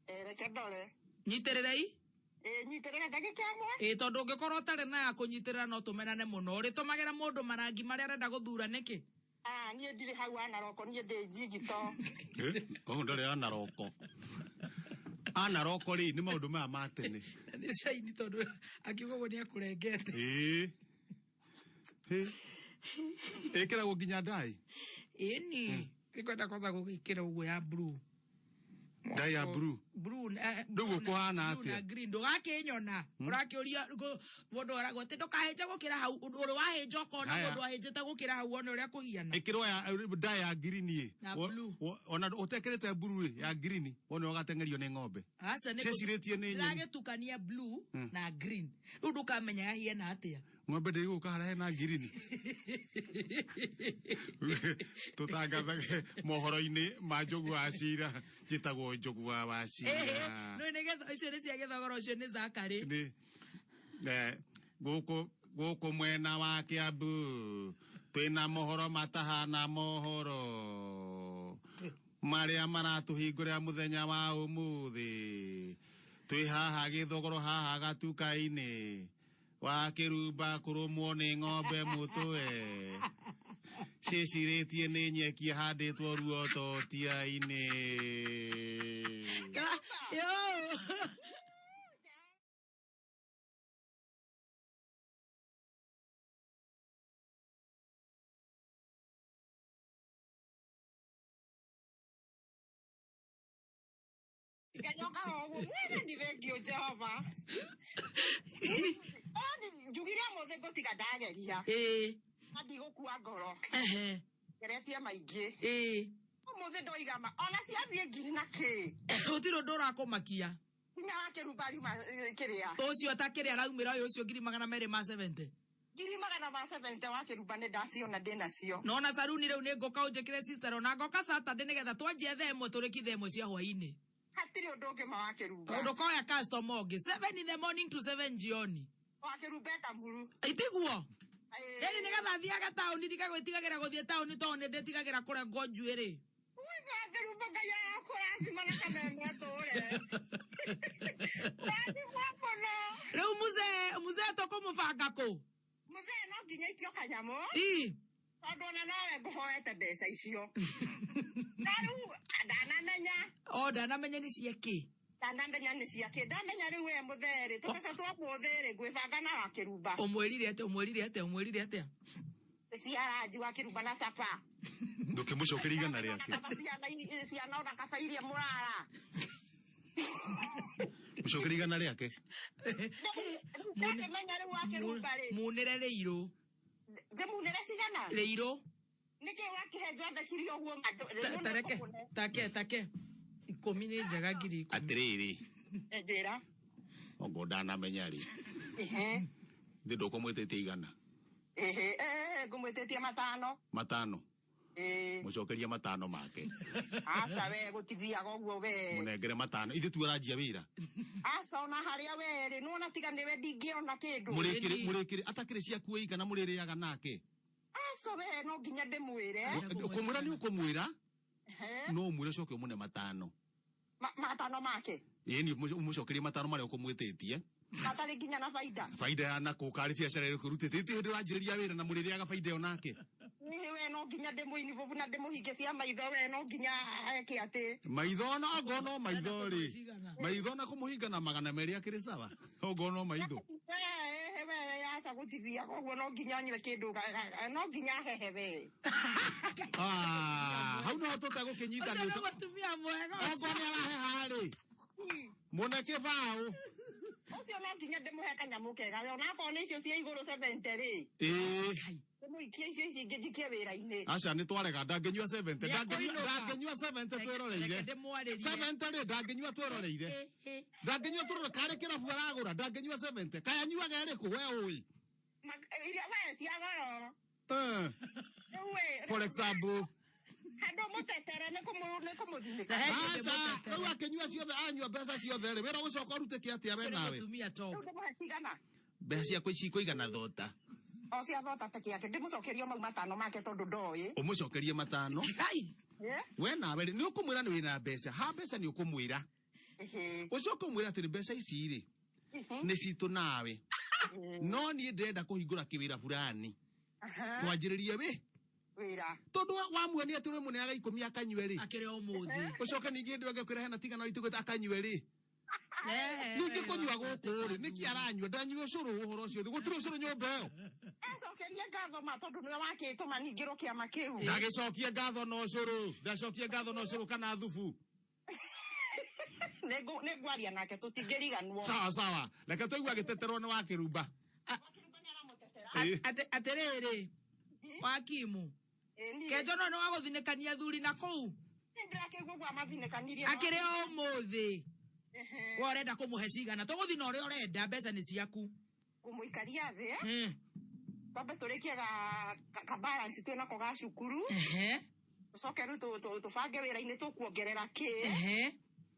Reke ndore. Nyitĩrĩrei. Ĩ nyitĩrĩra ndagĩka ĩmwe. Ĩ tondũ ũngĩkorwo ũtarĩ na ya kũnyitĩrĩra no tũmenane mũno. Ũrĩtũmagĩra mũndũ marangi marĩa arenda gũthura nĩkĩ? Ah, niĩ ndirĩ hau anaroko niĩ ndĩ njigito. Ũyũ ndarĩ anaroko. Anaroko rĩ nĩ maũndũ maya ma tene. Nĩ caini tondũ akiuga ũguo nĩ akũrengete. Ĩĩ. Ĩkĩragwo nginya ndai. Ĩni. Nĩngwenda kwanza gũgĩkĩra ũguo ya blue. Ndai ya blue. Blue Rĩu ũkũhana blue na atĩa? green ndũgakĩnyona. Ũrakĩũria mũndũ aragwo atĩ ndũkahĩnje gũkĩra hau ũrĩ wahĩnja ũkona Haya. mũndũ ahĩnjĩte gũkĩra hau wone ũrĩa kũhiana. Ĩkĩrwo ya ndai ya green ĩ. Na blue. Ona ũtekĩrĩte blue ĩ ya green wone ũgateng'erio nĩ ng'ombe. Aca nĩ Ciĩcirĩtie nĩ nyeni. ndĩragĩtukania blue na green. Rĩu ndũkamenya yahiana atĩa. Ng'ombe ndĩgũka harĩa hena ngirini. Tũtangathage mohoro-inĩ ma Njogu wa Cira. Njĩtagwo Njogu wa Wachira. Nĩ nĩ getha icio nĩ cia gĩthogoro ũcio nĩ Zakary. Nĩ gũkũ gũkũ mwena wa Kiambu twĩna mohoro matahana mohoro marĩa maratũhingũrĩra mũthenya wa ũmũthĩ. Twĩ haha gĩthogoro haha gatuka-inĩ wa kĩrumba kũrũmwo nĩ ng'ombe mũtwe. Ciĩcirĩtie nĩ nyeki ĩhandĩtwo ruototia-inĩ. Yo. Ngenyoka ũguo mwathani thengiũ Jehova. Njugire ũmũthĩ ngũtiga ndageria. Ĩĩ. Na ndigũkua ngoro. Ehe. Ngeretie maingĩ. Ĩĩ. Ũmũthĩ ndoiga ma ona ciathiĩ ngiri na kĩ. Gũtirĩ ũndũ ũrakũmakia. Hinya wa kĩrumba riuma kĩrĩa. Ũcio ta kĩrĩa araumĩra ũyũ ũcio ngiri magana merĩ ma 70. Ngiri magana ma 70 wa kĩrumba nĩ ndaciona ndĩnacio. Nona saruni rĩu nĩ ngũka ũnjĩkĩre sister ona ngoka Saturday nĩgetha twanjie thaa ĩmwe tũrĩkie thaa ĩmwe cia hwaĩ-inĩ. Hatirĩ ũndũ ũngĩ ma wa kĩrumba. Ũndũ koya customer ũngĩ 7 in the morning to 7 jioni. Wa kĩrumba eka muru. Itiguo. Yaani nĩgetha thiage taũni ndigagwĩtigagĩra gũthiĩ taũni tondũ nĩ ndĩtigagĩra kũrengwo njuĩrĩ. Wa kĩrumba Ngai arakũrathima na kameme atũre. Rathimwo mũno. Rĩu mzee mzee tũkũmũbanga kũ? Mũthee no nginya ikio kanyamũ. Ii. Tondũ ona nowe ngũhoete mbeca icio. Na rĩu ndanamenya. O ndanamenya nĩ cia kĩ. Ndanamenya nĩ cia kĩ. Ndamenya rĩu we mũthee rĩ tũbeca twa mũthĩ rĩ ngwĩbanga na wa kĩrumba. Ũmwĩrire atĩa ũmwĩrire atĩa ũmwĩrire atĩa? Nĩ cia ranji wa kĩrumba na capa. Ndũkĩmũcokeria igana rĩake. Kaba ciana ciana ona kaba iria mũrara. Mũcokeria igana rĩake. Ndakĩmenya rĩu wakĩrumba rĩ. Munĩre rĩirũ. Ndĩmunĩre cigana? Rĩirũ. Nĩkĩ wakĩhe njathekire ũguo ma? Tareke take take. 10 nĩ njega 10,000. Atĩrĩrĩ. Njĩra. Ongo ndanamenya rĩ. Ehe. Thĩ ndũkũmwĩtĩtie igana. Ehe, eh, ngũmwĩtĩtie 5. 5. Ĩĩ. Mũcokerie 5 make. Aca we gũtithiaga ũguo we. Mũnengere 5. Ithuĩ tu aranjia wĩra. Aca ona harĩa we rĩ, nĩwona tiga nĩwe ndingĩona kĩndũ. Mũrĩkĩrĩ mũrĩkĩrĩ atakĩrĩ ciaku ĩigana mũrĩrĩaga nake. Aca we no nginya ndĩmwĩre. Kũmwĩra nĩ ũkũmwĩra. No ũmwĩre ũcoke ũmũne 5. 5 make. Ĩni ũmũcokerie 5 marĩa ũkũmwĩtĩtie. Matarĩ nginya na baida. Baida ya nakũ karĩ biacara ĩrĩkũ ũrutĩte. Iti hĩndĩ ũranjĩrĩria wĩra na mũrĩrĩaga baida ĩyo nake. Ĩ we no nginya ndĩmũinibobu na ndĩmũhinge cia maitho we no nginya eke atĩ. Maitho na ongo no maitho rĩ. Maitho na kũmũhinga na 200 akĩrĩ sawa. Ongo no maitho. We we aca gũtithiaga ũguo no nginya anyue kĩndũ no nginya ahehe we. Ah, hau no tũtegũkĩnyita Ũcio nĩ nĩ mũtumia mwega. Ongo nĩ araheha rĩ. Mũne kĩbaũ. Ũcio no nginya ndĩmũhe kanyamũ kega we onakorwo nĩ icio cia igũrũ 70 rĩ. Ĩĩ. Ndĩmũikie icio ici ingĩ njikie wĩra-inĩ. Aca nĩ twarega ndangĩnyua 70 Nĩekũinũka. ndangĩnyua 70 twĩroreire. Reke ndĩmwarĩrie. 70 rĩ ndangĩnyua twĩroreire. Ndangĩnyua twĩroreire karĩ kĩrabu aragũra ndangĩnyua 70 kaya anyuaga ĩrĩkũ we ũĩ. Iria we cia goro. Eh, Rĩu we For example. handũ mũtetere nĩ kũmũthinĩka. Aca rĩu akĩnyua ciothe anyua mbeca ciothe rĩ wĩra ũgũcoka ũrutĩke atĩa we Ũcio nĩ nawe. mũtumia top. Rĩu ndĩmũhe cigana? Mbeca ciaku cikũigana thota. O cia thota peke yake ndĩmũcokerie o mau 5 make tondũ ndoĩ. Ũmũcokerie 5. Kai. We nawe rĩ nĩ ũkũmwĩra nĩ wĩna mbeca. Ha mbeca nĩ ũkũmwĩra. Ũcoke ũmwĩre atĩrĩ mbeca ici rĩ nĩ citũ nawe. No niĩ ndĩrenda kũhingũra kĩwĩra fulani. Twanjĩrĩrie wĩ Wĩra. Tondũ wamuonia atĩ ũrĩmũneaga 10 akanyue rĩ. Akĩrĩ ũmũthĩ. Ũcoke ningĩ hĩndĩ ĩyo ĩngĩ ũkwĩra hena tigana itugĩte akanyue rĩ. Ningĩ kũnyua gũkũ rĩ nĩkĩ aranyua ndanyua ũcũrũ ũhoro ũcio gũtirĩ ũcũrũ nyũmba ĩyo. Acokerie ngatho ma tondũ nĩwe wakĩtũma ningĩrwo kĩama kĩu. Ndagĩcokie ngatho na ũcũrũ ndacokie ngatho na ũcũrũ kana thubu. Nĩngwaria nake tũtingĩriganwo. Sawa sawa reke tũigue agĩteterwo nĩ wakĩrumba. Atĩrĩrĩ wakimu kenjo no nĩ wagũthinĩkania athuri na kũu. Nĩndĩrakĩigua ũguo amathinĩkanirie. Akĩrĩ o ũmũthĩ. We ũrenda kũmũhe cigana tũgũthiĩ na ũrĩa ũrenda mbeca nĩ ciaku. Ngũmũikaria thĩ. Twambe tũrĩkie ka balance twĩ nako ga cukuru. Tũcoke rĩu tũbange wĩra-inĩ tũkuongerera kĩ.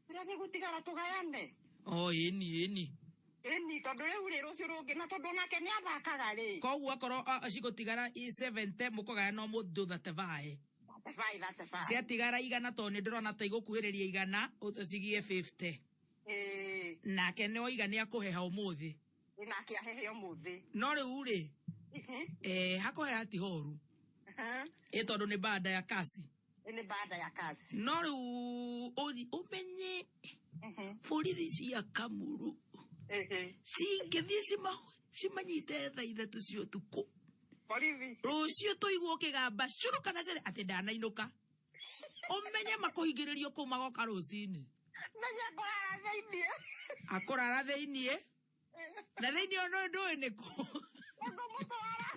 Kĩrĩa gĩgũtigara tũgayane. O ĩni ĩni. Ĩni tondũ rĩu rĩ rũciũ rũngĩ na tondũ onake nĩ athakaga rĩ. Koguo akorwo cigũtigara i 70 mũkũgaya no mũndũ 35. 35 35. Ciatigara 100 tondũ nĩ ndĩrona ta igũkuhĩrĩria 100 ũcigie 50. Ĩĩ. Nake nĩ oiga nĩ akũheha ũmũthĩ. Nake ahehe ũmũthĩ. No rĩu rĩ hakũheha ti horu. Ĩ tondũ nĩ baada ya kasi. Nĩ baada ya kasi. No rĩu ũmenye borithi cia Kamuru cingĩthiĩ cimanyite thaa 3 cia ũtukũ. Borithi. Rũciũ tũigwo ũkĩgamba cũrũ kana cere atĩ ndanainũka. Ũmenye makũhingĩrĩrio kũu magoka rũcinĩ. Menye ngũrara thĩiniĩ. Akũrara thĩiniĩ. Na thĩiniĩ ona ndũĩ nĩ kũ. Ngũmũtwara.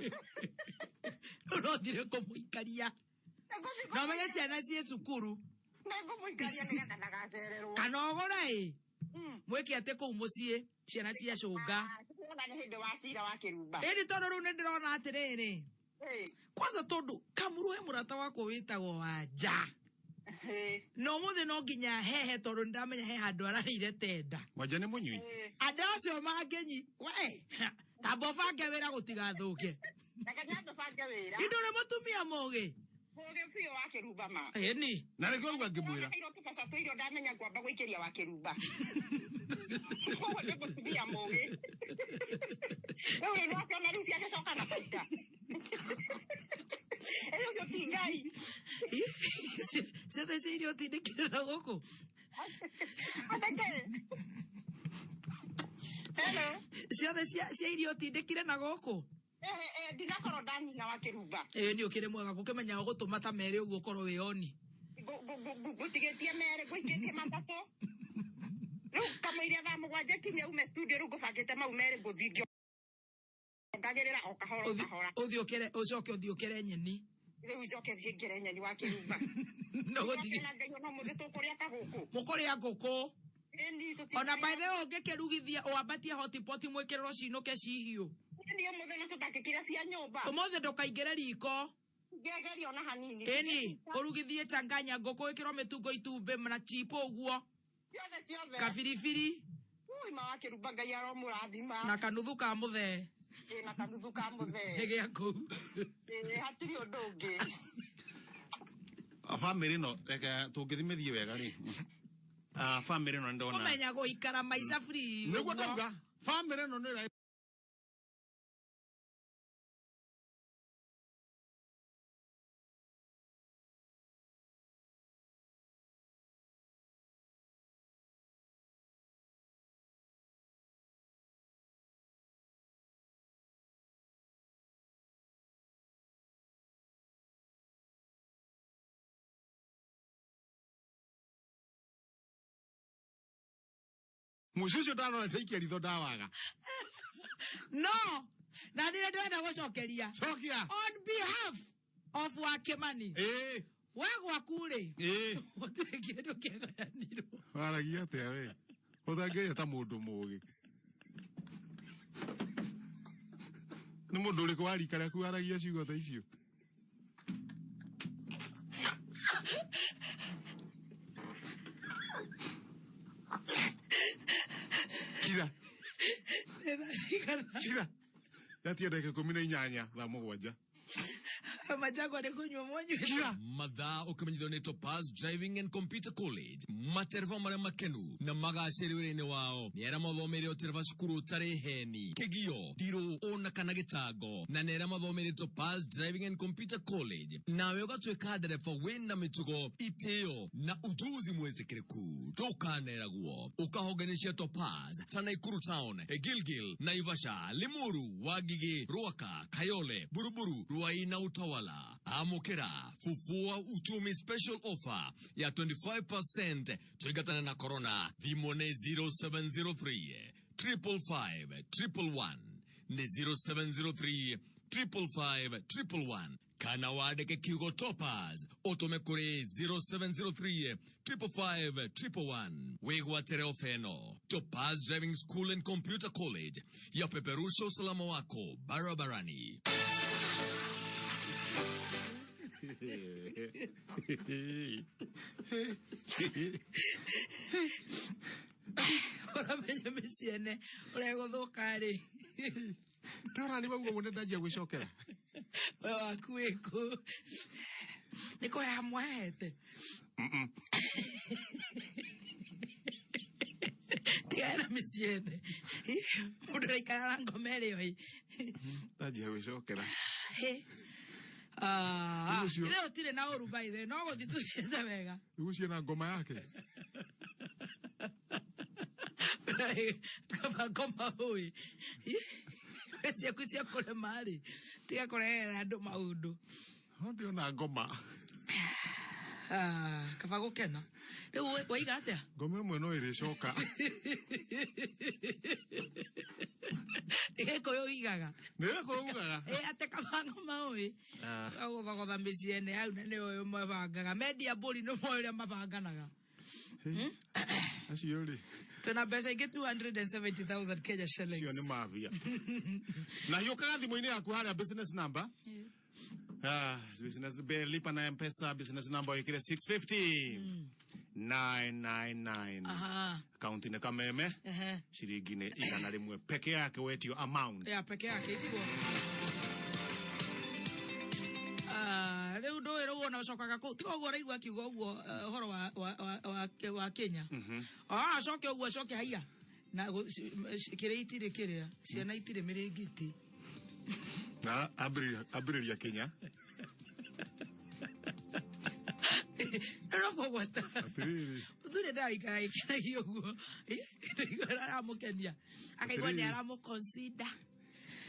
Ũrothire kũmũikaria. Na ũmenye ciana ciĩ cukuru. Nĩngũmũikaria nĩgetha ndagacererwo. Kana ũgũre ĩ. Mwĩke atĩ kũu mũciĩ ciana cia cũnga. Ona nĩ hĩndĩ wa cira wa kĩrumba. Ĩni tondũ rĩu nĩ ndĩrona atĩrĩrĩ. Kwanza tondũ Kamuru he mũrata wakwa wĩtagwo Wanja. Na ũmũthĩ no nginya hehe tondũ nĩndamenya he handũ ararĩire tenda. Wanja nĩ mũnyui. Andũ acio mangĩnyi we tamba ũbange wĩra gũtigathũke. Reke nyambe bange wĩra. Ĩ ndũrĩ mũtumia mũgĩ. Mũgĩ biũ wa kĩrumba ma. Ĩni. Na nĩkĩo rĩu angĩmwĩra. Ndĩraheirwo tũbeca twa irio ndamenya ngwamba gũikĩria wa kĩrumba. Koguo nĩ mũtumia mũgĩ. Rĩu rĩ nĩwakĩona rĩu ciagĩcoka na baita. Ĩ ũcio ti Ngai. Ciothe cia irio ũtindĩkire na gũkũ. Ateke. Hello. Ciothe cia irio ũtindĩkire na gũkũ. Ndinakorwo ndanina wa kĩrumba. Ĩĩ nĩ ũkĩrĩ mwega gũkĩmenya ũgũtũma ta merĩ ũguo ũkorwo wĩ oni. Ngũtigĩtie merĩ, ngũikĩtie matatũ. Rĩu kamũiria thaa 7 kinye ume studio, rĩu ngũbangĩte mau merĩ ngũthiĩ ngĩongagĩrĩra o kahora o kahora. Ũthiĩ ũkere, ũcoke ũthiĩ ũkere nyeni. Rĩu njoke thiĩ ngere nyeni wa kĩrumba. No gũthiĩ. Na Ngai ona ũmũthĩ tũkũrĩa kagũkũ. Mũkũrĩa ngũkũ. Ĩni, tũtikũrĩa. Ona by the way ũngĩkĩrugithia wambatie hotpot mwĩkĩrĩrwo cinũke cihiũ. Ĩni, ũmũthĩ no tũtangĩkĩrĩa cia nyũmba. Ũmũthĩ ndũkaingĩre riko. Ngĩgeria ona hanini. Ĩni, ũrugithie changanya ngũkũ ĩkĩrwo mĩtungo itumbĩ na chipo ũguo. Ciothe ciothe. Kabiribiri. Ui, ma wa kĩrumba Ngai aromũrathima. Na kanuthu ka mũthee. Ĩ, na kanuthu ka mũthee. Nĩ gĩa kũu. Ĩ, hatirĩ ũndũ ũngĩ. Bamĩrĩ ĩno, reke tũngĩthiĩ mĩthiĩ wega rĩ. Bamĩrĩ ĩno nĩndona. Kũmenya gũikara maica free. Nĩguo ndauga, bamĩrĩ ĩno nĩ Mũciĩ ũcio ndarorete ikia ritho ndawaga. No, na nĩ ndĩrenda gũcokeria. Cokia. On behalf of Wakĩmani. Ĩĩ. We gwaku rĩ. Ĩĩ. Gũtirĩ kĩndũ kĩagayanirwo. Waragia atĩa we? Ũtangĩaria ta mũndũ mũũgĩ. Nĩ mũndũ ũrĩkũ wa rika rĩaku waragia ciugo ta icio? Kira. Nĩ thaa cigana? Kira. Yatia ndagĩka 18 thaa 7. Majagwa nĩ kũnyua mwanyuĩte. Mathaa ũkĩmenyithio nĩ Topaz Driving and Computer College, matereba marĩa makenu na magacĩrĩ wĩra-inĩ wao nĩ arĩa mathomeire ũtereba cukuru ũtarĩ heni, kĩgio, ndirũ ona kana gĩtango, na nĩ arĩa mathomeire Topaz Driving and Computer College, nawe ũgatuĩka ndereba wĩna mĩtugo, itĩo na ujuzi mwĩtĩkĩrĩku. Ndũkaneragwo ũkahonge cia Topaz ta Nakuru Town, Gilgil, Naivasha, Limuru, Wangige, Ruaka, Kayole, Buruburu, Ruai na Utawala. Amũkĩra Fufua Uchumi special offer ya 25% tũingatane na corona. Thimũ nĩ 0703 555 111, nĩ 0703 555 111, kana wandĩke kiugo Topaz ũtũme kũrĩ 0703 555 111 wĩgwatĩre ofa ĩno. Topaz Driving School and Computer College yapeperusha usalama wako barabarani. Ũramenya mĩciĩ ene ũrĩa ĩgũthũka rĩ. Ndĩrona nĩ wauga ũguo nĩ ndanjia gwĩcokera. We waku wĩkũ? Nĩ kũheha mwehete. Tigana na mĩciĩ ene. Mũndũ araikara na ngoma ĩrĩa ĩ. Ndanjia gwĩcokera. Rĩu ũtirĩ na ũru by the way, no gũthiĩ tũthiĩte wega. Rĩu ũcio na ngoma yake. Kaba ngoma ũĩ. Ciaku cia kũrema rĩ, tiga kũrehera andũ maũndũ. No ndĩona ngoma. Kaba gũkena. Rĩu waiga atĩa? Ngoma ĩmwe no ĩrĩcoka. Nĩ Gĩkũyũ uigaga. Nĩ Gĩkũyũ ugaga? Ĩ, atĩ kaba ngoma ũĩ. Gũthogotha mĩciĩ ene hau na nĩyo mabangaga. Mendia mbũri nĩ moĩ ũrĩa mabanganaga. Acio rĩ. Twĩna mbeca ingĩ 270,000 Kenya shillings. Cio nĩ mabia. Na hiũkaga thimũ-inĩ yaku harĩa business number. Business bill, lipa na M-Pesa, business number ĩkĩre 650 999. Akaunti nĩ Kameme. Ciringi nĩ 100 peke yake wetio amount. Ya peke yake itigwo. Rĩu ndũĩ rĩu ona ũcokaga kũu. Tiga ũguo ũraigua akiuga ũguo, ũhoro wa Kenya. Acoke ũguo, acoke haiya. Na kĩrĩa itirĩ kĩrĩa, ciana itirĩ mĩrĩngĩti. Na ambĩrĩria Kenya. Rĩu kũgwata. Atĩrĩrĩ. Mũthuri ndaraikara agĩkenagia ũguo. Ndaigua aramũkenia. Akaigua nĩ aramũconsider.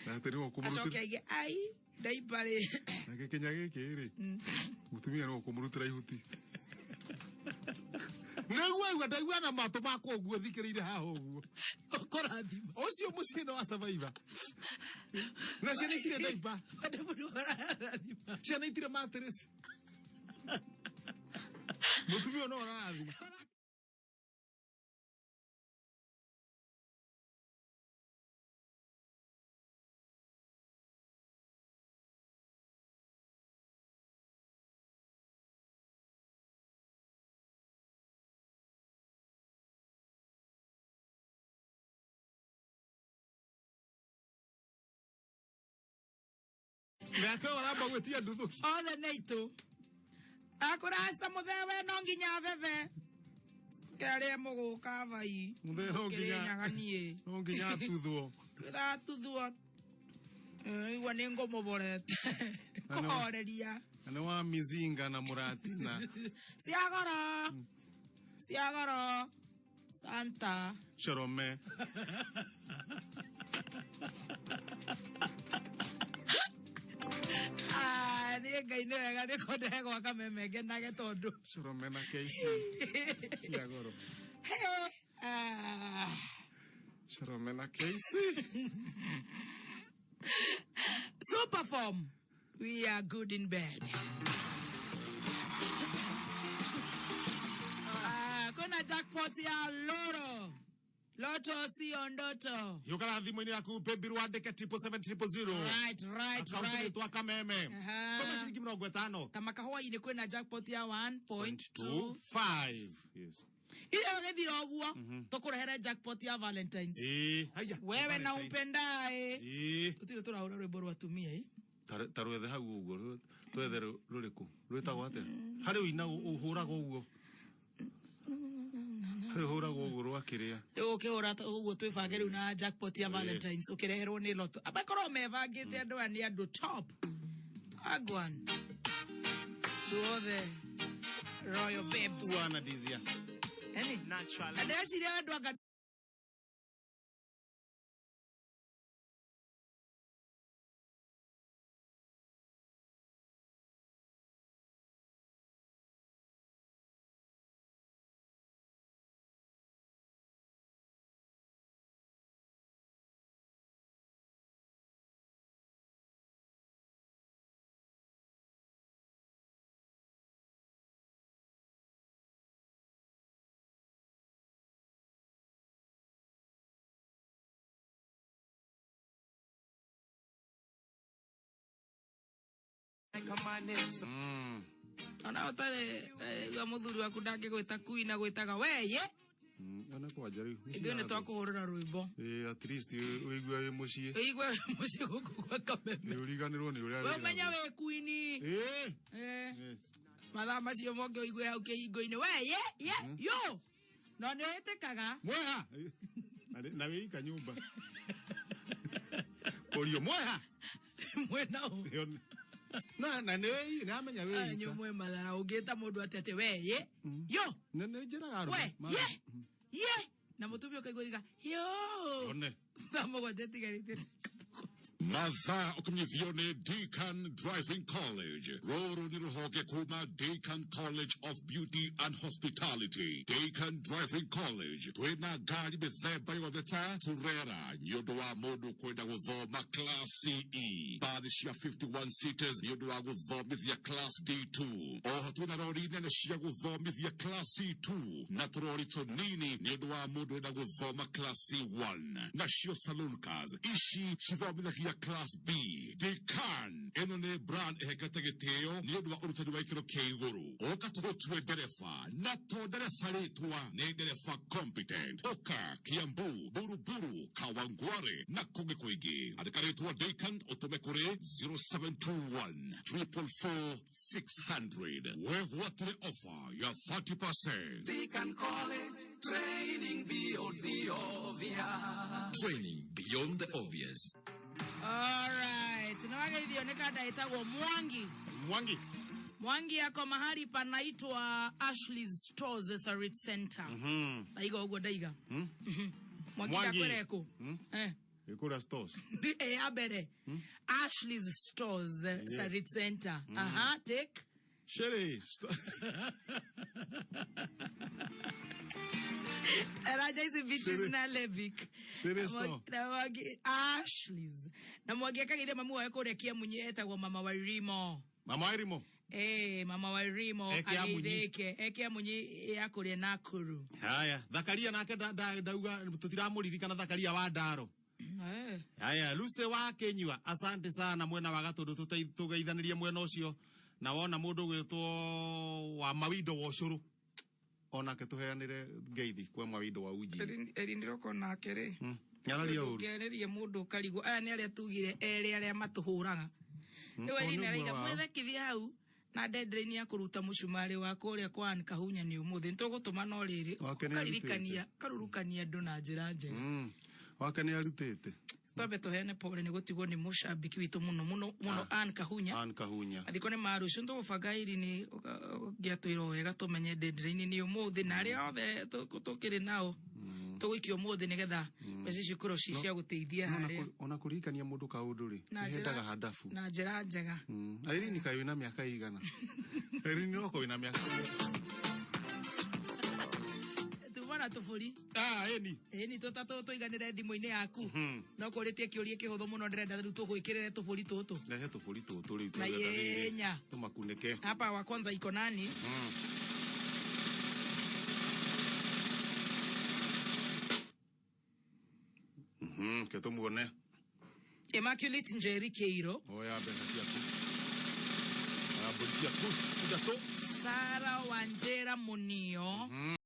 Na atĩ nĩwe Acoke ũkũmũrutĩra. aige ai ndaipa rĩ. Na gĩkinya gĩkĩ rĩ, mũtumia nĩwe ũkũmũrutĩra ihuti. Nĩguo aigua ndaigua na matũ makwa ũguo thikĩrĩire haha ũguo. Ũkũrathima. Ũcio mũciĩ nĩ wa survivor. Na ciana itirĩ ndaipa. Ciana itirĩ mattress. Mũtumia ũyũ no ararathima. Mĩaka ĩyo ũramba gwĩtia nduthũki. Othe nĩ aitũ. Akũraca mũthee we no nginya bebe. Kearĩa mũgũka vai. Mũthee no nginya- Kĩrĩnyaga niĩ. No nginya atuthwo. Twĩthatuthwo. Igua nĩ ngũmũborete. Kũhoreria. Na nĩ wa mizinga na mũratina. Cia goro. Cia goro. Santa. Corome. Ah, niĩ Ngai nĩ wega nĩ kũndehe gwa kameme ngenage tondũ. Corome na KC. Cia goro. Ah. Corome na KC. Super form. We are good in bed. Ah, kuna jackpot ya Loro. Loto sio ndoto. Yũkara thimũ-inĩ yaku baby rwandĩke 777 000. Right, right, Akaunti right. twa kameme. Aha. Tũma ciringi mĩrongo ĩtano. Ta makahũa-inĩ kwĩna jackpot ya 1.2. 5. Yes. Iyo gĩthira ũguo tũkũrehere jackpot ya Valentines. Ĩĩ, haya. Wewe na umpendae. Ĩĩ. Tũtirĩ tũrahũra rwĩmbo rwa atumia ĩ. Ta rwethe hau ũguo twethe rũrĩkũ rwĩtagwo atĩa harĩ ũina ũhũraga ũguo harĩ ũhũraga ũguo rwa kĩrĩa Rĩu ũkĩhũra ũguo twĩbange rĩu na jackpot ya Valentines ũkĩreherwo nĩ Lotto. Abakorwo mebangĩte andũ aya nĩ andũ top. Agwan. To all the royal babes. wana dizia Eni. Na ndĩreciria andũ anga ona ũtarĩ gwa mũthuri waku ndangĩgwĩta kui na gwĩtaga we ye ona kwanja rĩu ithuĩ nĩ twakũhũrĩra rwĩmbo ĩĩ at least ũigue wĩ mũciĩ ũigue wĩ mũciĩ gũkũ gwa kameme nĩ ũriganĩrwo nĩ ũrĩa we ũmenye wĩ kuini Ĩĩ. Eh. Mathaa macio moke ũigue hau kĩhingo-inĩ we ye ye yo no nĩ ũhĩtĩkaga mweha na wĩika nyũmba ũrio mweha mwena ũ na nĩ nĩ amenya wĩ Aya nyũmwe mathara ũngĩta mũndũ atĩ atĩ we ye yo nĩ nĩ njĩraga we arũme ye ye na mũtumia ũkaigua iga yo one thaa mũgwanja ĩtigarĩte Mathaa ũkinyithio nĩ Deacon Driving College. Rũrũ nĩ rũhonge kuma Deacon College of Beauty and Hospitality. Deacon Driving College twĩna ngari mĩthemba yothe ta Turera nĩ ũndũ wa mũndũ kwenda gũthoma class CE, bathi cia 51 seaters nĩ ũndũ wa gũthomithia class D2. Oho twĩna rori nene cia gũthomithia class C2 na tũrori tũnini nĩ ũndũ wa mũndũ wenda gũthoma class C1. Nacio saloon cars ici cithomithagia class B. Decan ĩno nĩ brand ĩhekete gĩtĩo nĩ ũndũ wa ũrutani wa ikĩro kĩa igũrũ. Ũka tũgũtue ndereba na to ndereba rĩtwa nĩ ndereba competent. Ũka Kiambu, Buruburu, Kawangware na kũngĩ kũingĩ. Andĩka rĩtwa Decan ũtũme kũrĩ 0721 444 600. Wĩgwatĩre offer ya 30%. Deacon College, training beyond the obvious. Training beyond the obvious. Alright, nĩ wageithio nĩ kanda ĩtagwo Mwangi. Mwangi. Mwangi ako mahali panaitwa Ashley's Stores Sarit Center. Ndaiga ũguo ndaiga. Mwangi Mwangi. ndakwĩra ĩkũ. Eh. Ĩkũrĩa stores. Ya mbere Ashley's Stores, Sarit Center. Aha, take. Sherry. Raja ici Beatrice na Levick. Sherry Na store. Na Ashley's. Na Mwangi akageithia mamu wawe kũrĩa Kiamunyi etagwo Mama Wairimo. Mama Wairimo. Eh, Mama Wairimo E Kiamunyi. ageithĩke. E Kiamunyi ya kũrĩa Nakuru. Haya, Thakaria nake ndauga tutiramũririkana Thakaria wa Ndaro. Eh. Haya, Lucy wa Kenyua, asante sana mwena wa Gatundu tugeithanirie mwena ucio na wona mundu gwitwo wa Mawindo wa Ucuru onake tuheanire ngeithi kwa Mawindo wa Uji. Eri ndĩroko nake rĩ. Nyararia uru. Ũngĩarĩria mũndũ ũkarigwo aya nĩ arĩa tugire erĩ arĩa matũhũraga. Rĩu o Eri nĩ nĩ araiga ũmwe wao. mwĩthekithia hau na deadline ya kũruta mũcumarĩ wa kũrĩa kwa Ann Kahunya nĩ ũmũthĩ nĩtũgũtũma no rĩrĩ Wake nĩ ũkaririkania karurukania andũ na njĩra njega. Wake nĩ arutĩte. Twambe tũheane pole nĩ gũtigwo nĩ mũcambiki witũ mũno mũno mũno Ann Kahunya. Ann Kahunya. Mathiko nĩ ma rũciũ nĩtũgũbanga iri nĩ ũngĩatwĩra o wega tũmenye deadline nĩ ũmũthĩ na arĩa othe tũkĩrĩ nao tũgũikia ũmũthĩ nĩgetha mbeca icio ikorwo ci cia gũteithia No, harĩa ona kũririkania mũndũ kaũndũ rĩ Na nĩ njĩra- hendaga handabu. na njĩra njega. Irene kaĩ wĩna mĩaka ĩigana? Irene roko wĩna mĩaka Tuma na tũbũri. Ah, ĩni. Ĩni tũtatũ tũiganĩre thimũ-inĩ yaku. No kũrĩtie kĩũria kĩhũthũ mũno ndĩrenda rĩu tũgwĩkĩrĩre tũbũri tũtũ. Rehe tũbũri tũtũ rĩu Na tũgetha rĩrĩ, ihenya. tũmakunĩke. Hapa wa kwanza iko nani? Ke tũmuone. Immaculate Njeri Keiro. Oya mbeca ciaku. Oya mbũri ciaku ithatũ. Sara Wanjera Munio.